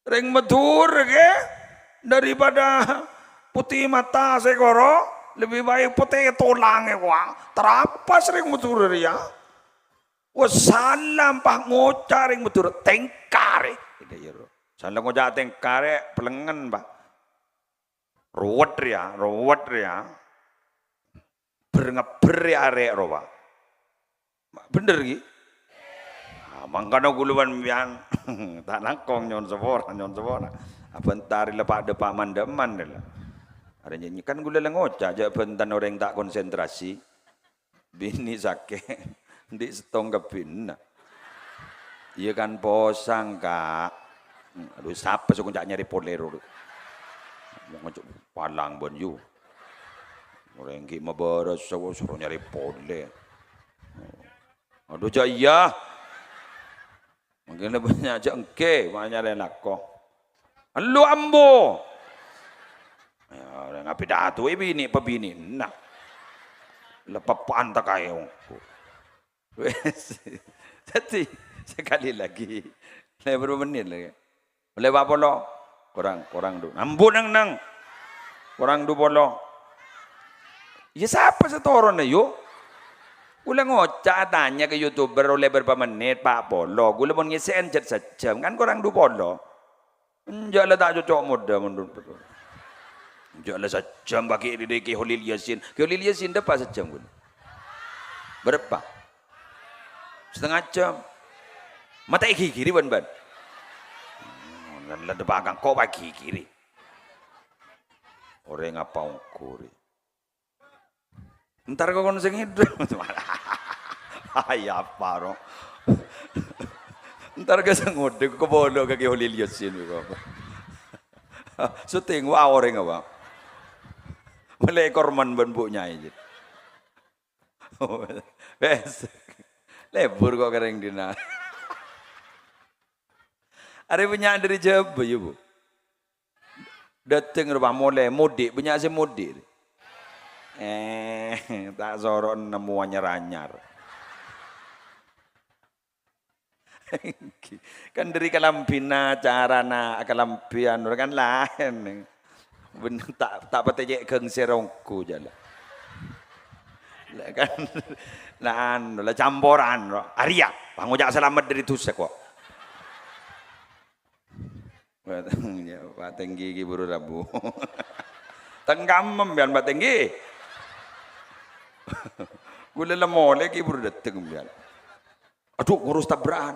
Rèng Madhurâ, kè, daripada potè mata sè koro, lebbi baik potè tolangè, wa. Tarapas rèng Madhurâ rèya. Wassalam, pas ngoca' rèng Madhurâ, tèngkarè. Gitu, ya, Bro. Sala ngoca' tèngkarè, pelengngen, Pak. Ruwet rèya, ruwet rèya. Ber-ngebber rè arè' rowa. Bhender, ghi? Ah, mangkana ghulâ bân sampèyan ta' langkong nyo'on sapora, nyo'on sapora. Abhânta rè la pa'-dâpa' man-dhâman rè la. Arè nyanyi, kan ghulâ la ngoca', jhâ' bhântan orèng ta' konsentrasi. Binè' sakè', andi' sèttong kabbhina. Iyâ kan posang, Ka'. Adu, sapa sè ngoca' nyarè polè ro? Ngoca' palang bân yu. Orèng ghi' mabârâs, soro nyarè polè. Adhu, jâ' iyâ. Mangkèn bânnya' jâ' èngghi, ma' nyarè lako. Elu ambu. Ya, orèng apidato è binè' pabinè'na. Lepepan ta' kaè ongghu. Wes. Jadi, sekali lagi. Lèbur menit lagi. Ollè pa' polo. Korang, korang du. Ampon, neng, neng. Korang du polo. Iyâ, sapa sè toron, yu? Kaulâ ngoca' atanya ka YouTuber ollè bârâmpa menit, pa' polo. Kaulâ mon ngèssè'è jhât sajjhâm, kan korang du polo. Enjâ' la ta' cocok modâ, mon du-, enjâ' la sajjhâm bâgi dhi-, dhi-, Kè Holil Yasin. Kè Holil Yasin dâpa' sajjhâm, kaulâ. Bârâmpa? Satengnga jhâm. Matè ghighiri bân-bân. Hmm, la dâpa' kangko' pa' ghighiri. Orèng apa ongghu rè? Entar ka kon sè ngèdhing. Ay, apa, ro? Entar ka sè ngodhek, ka polo ka Kè Holil Yasin, kok. Syuting, wah, orèng apa? Mèlè korman bân Bu Nyai, jâ. Wes. Lèbur kok kèrèng dinna'. Arè bânnya' dâri Jhâbâ, yâ, Bu. Dâteng rowa molè, mudik, bânnya' sè mudik. Eh, ta' soro nemmo anyar-anyar. Kan dâri kalambhina, carana akalambhi anu kan laèn. Bân-, ta', ta' patè cè' ghângsèr ongghu jâ la. La kan, la anu, la camporan, ro. Arèya, pangoca' salamet dâri dhusa, kok. Pak Tenggi, Pak Tenggi ghi' buru rabu. Tengkamem, piyan, Pak Tenggi. Kaulâ la molè ghi' buru dâteng, piyan. Adhu, ngurus tabra'an.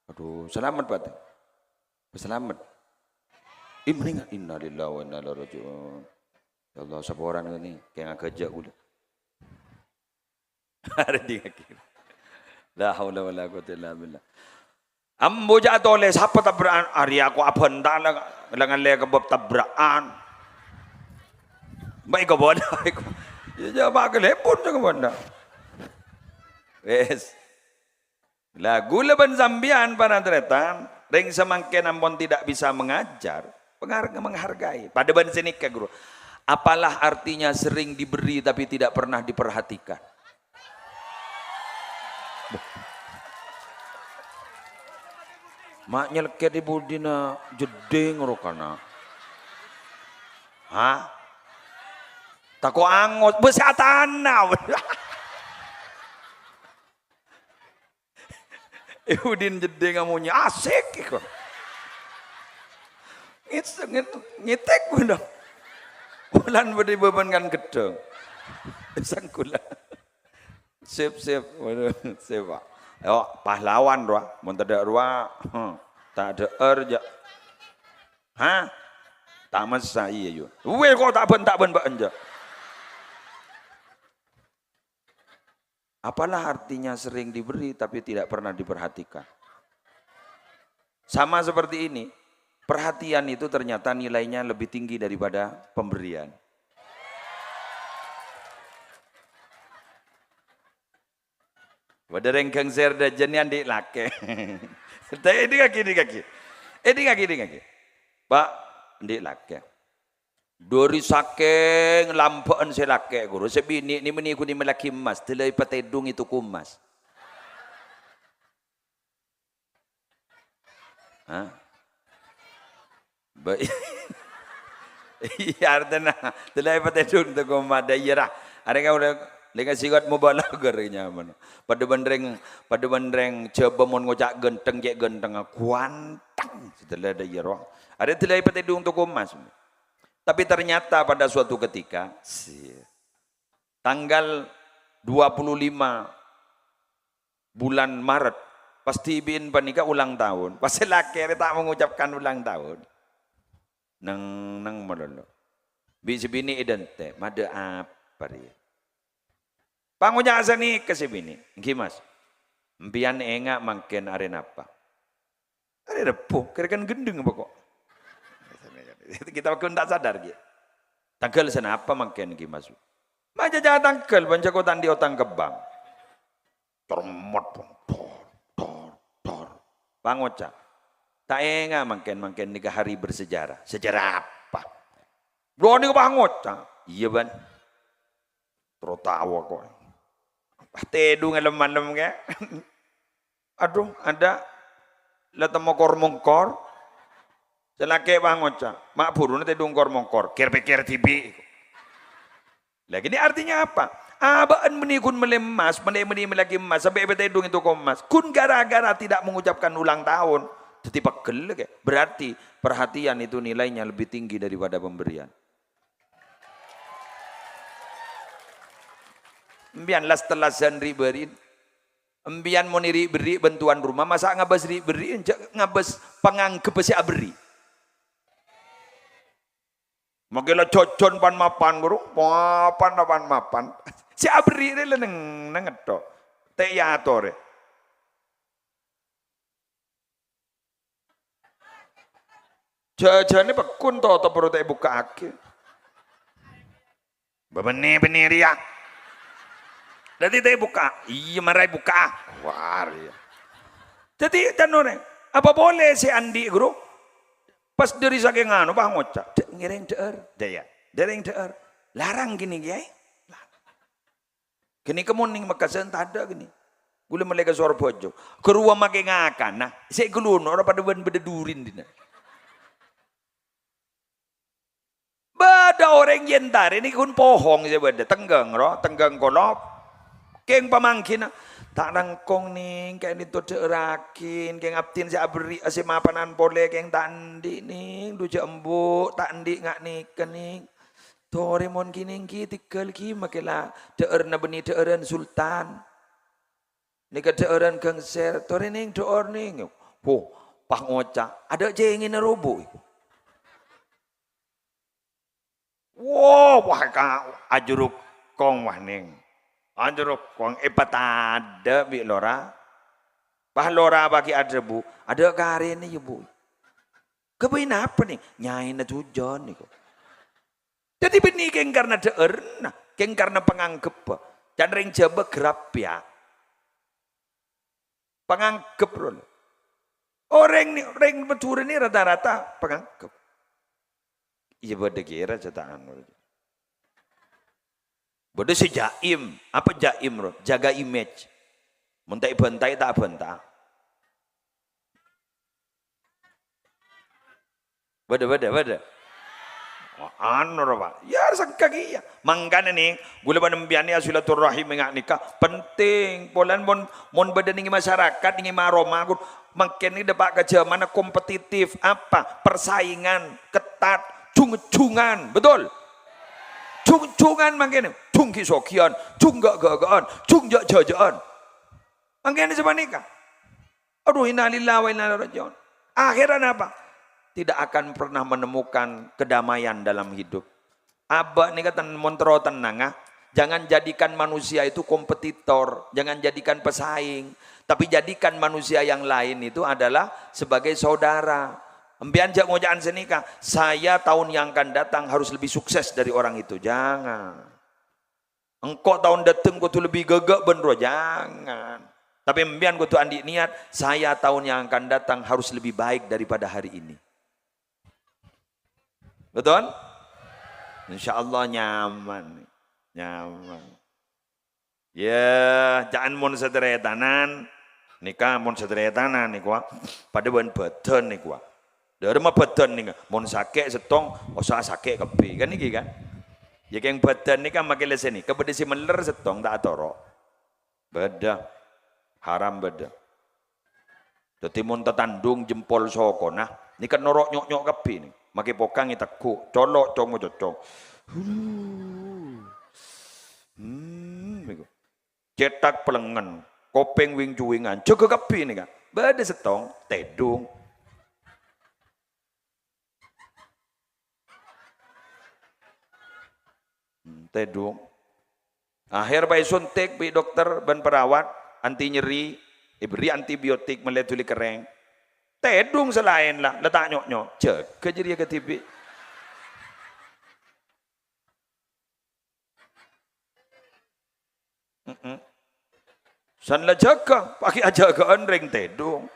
Adhu, salamet, Pak Teng-, salamet. Ih, meninggal. Innalillahi wa inna ilaihi raji'un. Ya Allah, saporana nèka, kèng agâjâ' kaulâ. Arè dingngaghi. La haula wala quwwata illa billah. Ambu jâ' atolè, sapa tabra'an? Arèya ko' abhânta la, la ngallè ka bab tabra'an. Mbak iko bâdâ, iko. Ya, jâ' pa' kalèbun jâ' bâdâ. Wes. Lah, kaulâ bân sampèyan, para tarètan, rèng samangkèn ampon tidak bisa mengajar, pengar-, menghargai. Padâ bân sè nèka, Guru. Apalah artinya sering diberi tapi tidak pernah diperhatikan? Ma' nyelkèt è budina jeddhing ro kana. Hah? Tako' angot, bâsa tana. È budin jeddhing amonyè, asik, iko. Ngit-, ngit-, ngitèk, bhender. Wulan bâdâ bâbân kan ghedhâng. Sangkula. Sip, sip. Waduh, sip, Pak. Yo, pahlawan, rowa. Mon tadâ' rowa, hmm, tadâ'âr, jâ'. Hah? Ta' massa, iyâ, yu. Weh, ko' ta' bân, ta' bân, Pak, enjâ'. Apalah artinya sering diberi tapi tidak pernah diperhatikan? Sama seperti ini, perhatian itu ternyata nilainya lebih tinggi daripada pemberian. Bâdâ rèng ghângsèr dâjâna andi' lakè. Tapi dingngaghi, dingngaghi. Eh, dingngaghi, dingngaghi. Pak, andi' lakè. Dâri sakèng lambâ'ân sè lakè, Guru, sè binè' nè-, mennè ghun èmellèaghi emmas, dâlâi patèdung è toko emmas. Hah? Ba-, iyâ, artèna, dâlâi patèdung toko emmas, dâ iyâ, ra. Arè kaulâ lènga siwat mubalaghah rè nyamana. Padâ bân rèng, padâ bân rèng Jhâbâ mon ngoca' ghântheng, cè' ghânthengnga, ghânteng. Dâlâi dâ iyâ, ro. Arè dâlâi patèdung toko emmas. Tapi ternyata pada suatu ketika, si-, tanggal dua puluh lima bulan Maret, pas dhibi'in panèka ulang tahun. Pas sè lakè rè ta' mengucapkan ulang tahun. Neng-neng malolo. Bi' sè binè' èdântè', "Madâ apa rèya?" Pangoca' sanèka sè binè', "Èngghi, Mas. Empèyan enga' mangkèn arè napa?" Arè Rebbhu, kèra-kèra ghândhâng apa kok? Kita pun tak sadar, ghi. Tangghâl sanapa mangkèn, ghi, Mas? Jhâ' jhâ' tangghâl, bân jhâ' ko' ta' andi' otang ka bank. Cermet, dor, dor, dor. Pangoca'. Ta' enga' mangkèn, mangkèn nèka hari bersejarah. Sejarah apa? Bâ'na nèko pangoca'. Iyâ, bân. Terro tawa ko'. Pas tèdhung lem-malem, kè. Aduh, ada la temmo kor-mongkor. Sè lakè' pangoca'. Ma' bhuruna tèdhung kor-mongkor. Kèr-pèkkèr dhibi'. Lah, ini artinya apa? Abâ'na bânnè ghun mellè emmas, bânnè bânnè mellèaghi emmas, sampè' èpatèdhung è toko emmas. Ghun gara-gara tidak mengucapkan ulang tahun, dhâddhi pegghel, kè. Berarti perhatian itu nilainya lebih tinggi daripada pemberian. Empèyan las-tellasan ri'-bâri'na. Empèyan mon ri'-bâri' bân tuan rumah, masa' ngabâs ri'-bâri', jhâ' ngabâs pangangghep sè aberri'. Makkè la jhâjhân pan-mapan, ghuru. Mapan la pan-mapan. Sè aberri' rè la neng-, nengngetto. Ta' èyatorè. Jhâjhâna pagghun totop, bhuru ta' èbukka'aghi. Bâbânnè-bânnè rèya. Dhâddhi ta' èbukka'a. Iyâ, mara èbukka'a. Wah, rèya. Dhâddhi, can orèng, apa polè sè andi', ghuru? Pas dhâri sakèng anu, pas ngoca', "Dâ', ngèrèng dhâ'âr." Dâ' iyâ, ngèrèng dhâ'âr. Larang ghânèka, Kèyaè. Ghânèka mon neng Mekkasan tadâ' ghânèka. Ghulâ mellè ka Sorbhâjâ. Ghâruwa makkè ngakana. Sè ghâllu ora padâ bân bâdâ durin dinna'. Bâdâ orèng èntarè nèka ghun pohong sè bâdâ. Tengghâng, ro, tengghâng kolop. Kèng pamangghina. Ta' langkong, Nèng, kèng ènto dhâ'ârraghi. Kèng abdhina sè aberri', sè mapanan polè, kèng ta' andi', Nèng. Dhu jhâ' embu', ta' andi' nga' nèka, Nèng. Torè mon ghi nèng ghi tèghâl ghi makkè la dhâ'ârna bânnè dhâ'ârân sultan. Nèka dhâ'ârân gangser, torè nèng dhâ'âr nèng. Huh, pas ngoca', adâ' cèngèna robo. Wo, wah, ka-, ajuruk kong, wah, nèng. Ajuruk kong, èpatadâ' bi' lora. Pas lora bâgi adhâbu, adâ' karèna, yâ, Bu. Ghâbây napa, nèng? Nyaèna jhujhân, nèko. Dhâddhi bânnè kèng karna dhâ'ârna, kèng karna panganggheppa. Can rèng Jhâbâ grâp, yâ. Pangangghep, ro. Orèng nè-, rèng Madhurâ nè rata-rata pangangghep. Iyâ, bâdâ kèra cèta'an. Bâdâ sè jaim. Apa jaim, ro? Jaga image. Mon ta' èbhântaè, ta' abhânta. Bâdâ, bâdâ, bâdâ. Wah, anu, ro, Pa'. Yâ, sengka kèya. Mangkana, nèng, ghulâ bân empèyan nèka silaturahim nga' nèka penting. Polana mon, mon bâdâ nèng masyarakat, nèng ma-roma, ghun, mangkèn nèka dâpa' ka jhâmanna kompetitif. Apa? Persaingan ketat, jung-jhungan. Betul? Jung-jhungan mangkèn. Jung ghi'-soghiyân, jung ghâ'-ghâghâ'ân, jung jhâ'-jhâjâ'ân. Mangkèn sapanèka. Aduh, innalillahi wa inna ilaihi raji'un. Akhirnya apa? Tidak akan pernah menemukan kedamaian dalam hidup. Abâ' nèka ten-, mon terro tennanga, jangan jadikan manusia itu kompetitor, jangan jadikan pesaing, tapi jadikan manusia yang lain itu adalah sebagai saudara. Empèyan jhâ' ngoca'an sanèka, "Saya tahun yang akan datang harus lebih sukses dari orang itu." Jangan. Engko' taon dâteng kodhu lebbi ghâghâ' bân rowa, jangan. Tapè empèyan kodhu andi' niyat, "Saya tahun yang akan datang harus lebih baik daripada hari ini." Betul? Insyaallah nyaman. Nyaman. Yâ, ca'an mon sataretanan, nèka mon sataretanan nèko, padâ bân bâdân nèko. Dhâremma bâdân nèka, mon sakè' sèttong, osa sakè' kabbhi. Kan nèki, kan? Yâ, kèng bâdân nèka makè la sanèka, bâdâ sè mèller sèttong, ta' atoro'. Bâdâ. Haram bâdâ. Dhâddhi, mon tatandhung jempol sokona, nèka noro' nyo'-nyo' kabbhi, nè. Makè pokang ètegghu', colo' cong-mococong. Hmm, nèko. Cèthak pelengngen, kopèng wing-cuwingan, jâgâ kabbhi nèka. Bâdâ sèttong, tèdhung. Hmm, tèdhung. Akhèr pas èsuntik bi' dokter bân perawat, anti nyeri, èberri' antibiotik, mellè dhuli kerrèng. Tèdhung sè laèn la, la ta' nyo'-nyo'. Jâgâ jârèya kadhibi'. Hmm. San la jâgâ, paghi' ajâgâ'ân rèng tèdung.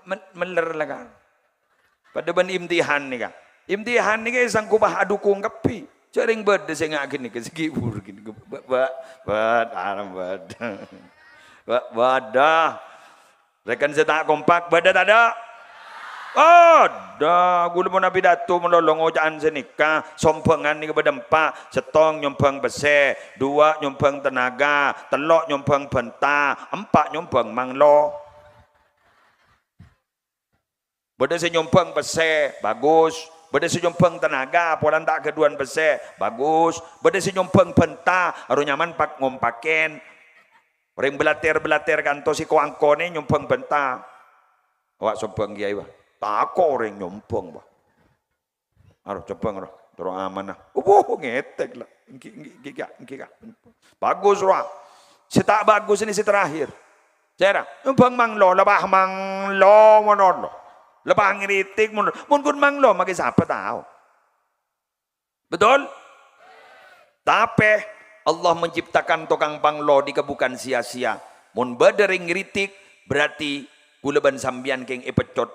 Men-, mèller la, Ka'. Padâ bân imtihan nèka. Imtihan nèka sangkopa adhukung kabbhi. Jhâ' rèng bâdâ sè nga' ghânèka, sè ghibur ghânèka. Ba-, ba-, bâd-, arem bâdâ. Ba-, bâdâ. Rèkan sè ta' kompak, bâdâ tadâ'? Bâdâ. Ghulâ mon apidato malolo ngoca'an sanèka, sombhângan nèka bâdâ empa'. Sèttong nyombhâng pèssè, duwâ' nyombhâng tenaga, tello' nyombhâng bânta, empa' nyombhâng manglo. Bâdâ sè nyombhâng pèssè, bagus. Bâdâ sè nyombhâng tenaga, polana ta' ghâdhuwân pèssè, bagus. Bâdâ sè nyombhâng bânta, aro nyaman pak-, ngompakèn. Orèng bâlâtèr-bâlâtèr kantos sè ko-angkonè nyombhâng bânta. Awak sombhâng kèyaè, bâh. Tako' orèng nyombhâng, bâh. Aro, combhâng, aro. Terro amanah. Wuh, ngètèk la. Ènggi, ènggi, ènggi, Ka', ènggi, Ka'. Bagus, rowa. Sè ta' bagus ini sè terakhir. Sèra, nyombhâng manglo, la bâh manglo malolo. La bâh ngritik malolo. Mon ghun manglo, makè sapa tao? Betul? Tapè Allah menciptakan tokang panglo nèka bukan sia-sia. Mon bâdâ rèng ngritik, berarti ghulâ bân sampèyan kèng èpeccot,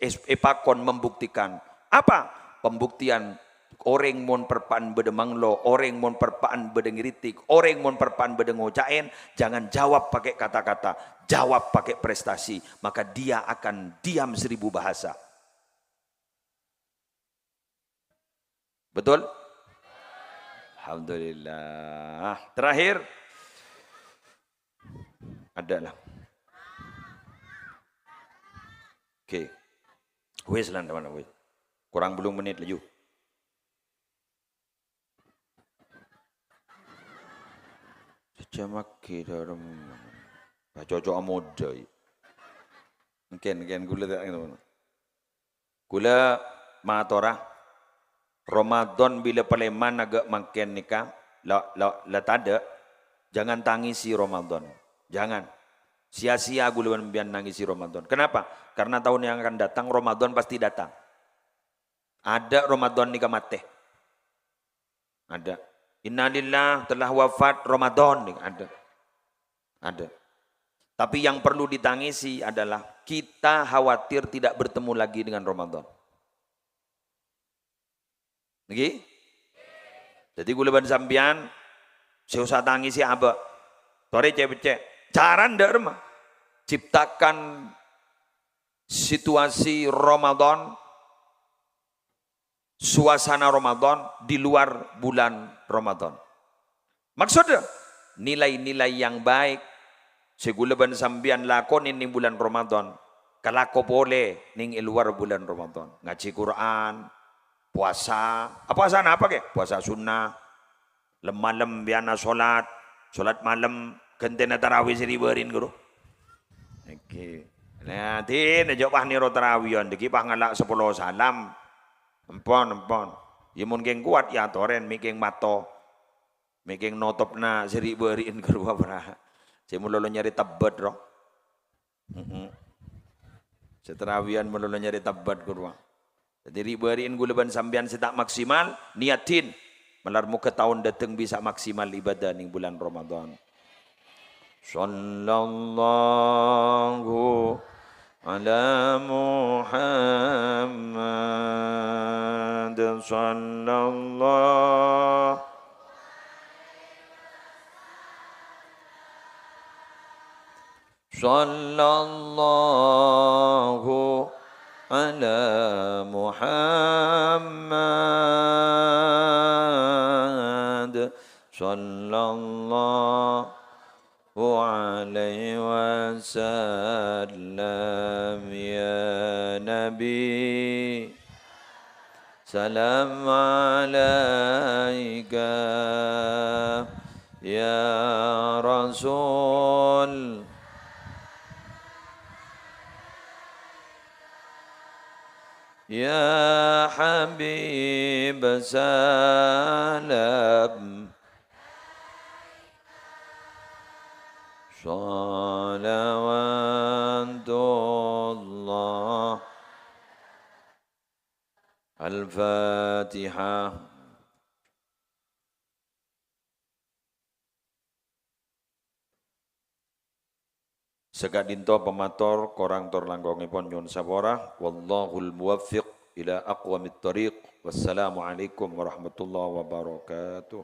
è-, èpakon membuktikan. Apa? Pembuktian, orèng mon parpa'an bâdâ manglo, orèng mon parpa'an bâdâ ngritik, orèng mon parpa'an bâdâ ngoca'èn, jangan jawab pakai kata-kata, jawab pakai prestasi, maka dia akan diam seribu bahasa. Betul? Alhamdulillah. Terakhir. Ada lah. Oke. Wis lan, teman, wis. Kurang belum menit laju. Sejam lagi dalam. Bah, cocok amodai. Mungkin, mungkin gue lihat. Kaulâ matora, Ramadan bilâ palèman aghâ' mangkèn nèka, la, la, la tadâ', jangan tangisi Ramadan. Jangan. Sia-sia kaulâ bân sampèyan nangisi Ramadan. Kenapa? Karena tahun yang akan datang, Ramadan pasti datang. Adâ' Ramadan nèka matè. Adâ'. Innalillah, telah wafat Ramadan, adâ'. Adâ'. Tapi yang perlu ditangisi adalah kita khawatir tidak bertemu lagi dengan Ramadan. Ngghi? Jadi kaulâ bân sampèyan sè osa tangisi abâ'. Torè cè'-beccè'. Carana dâ' remma. Ciptakan situasi Ramadan, suasana Ramadan di luar bulan Ramadan. Maksudnya, nilai-nilai yang baik sè kaulâ bân sampèyan lakonè neng bulan Ramadan, kalako polè neng è luar bulan Ramadan. Ngajhi Qur'an, puasa. Ah, puasa napa, kè? Puasa sunnah. Lem-malem biyana solat, solat malem, ghântèna tarawih sè ribâ-ribâ, ghuru. Nèkè. Nah, dinah jhâ' pas nèro tarawihan, dâggi' pas ngala' sapolo salam. Empon, empon. Yâ mon kèng kowat, yâ atorè, mè' kèng mato. Mè' kèng notopna sè ribâ-ribâ, ghuru, bârâ'. Sè malolo nyarè tebbhât, ro. Mm-mm. Sè tarawihan malolo nyarè tebbhât, ghuru. Dhâddhi, ribâ-ribâ kaulâ bân sampèyan sè ta' maksimal, niyaddhin. Malar moghâ taon dâteng bisa maksimal ibadah neng bulan Ramadan. Sallallahu ala Muhammad, sallallahu Sallallahu ala Muhammad, sallallahu alaihi wasallam, ya Nabi. Salam alaika, ya Rasul. Ya Habib, salam. Salawatullah. Al-Fatihah. Saka'dinto pamator, korang tor langkongèpon nyo'on sapora. Wallahul muwaffiq ila aqwamit thariq. Wassalamualaikum warahmatullahi wabarakatuh.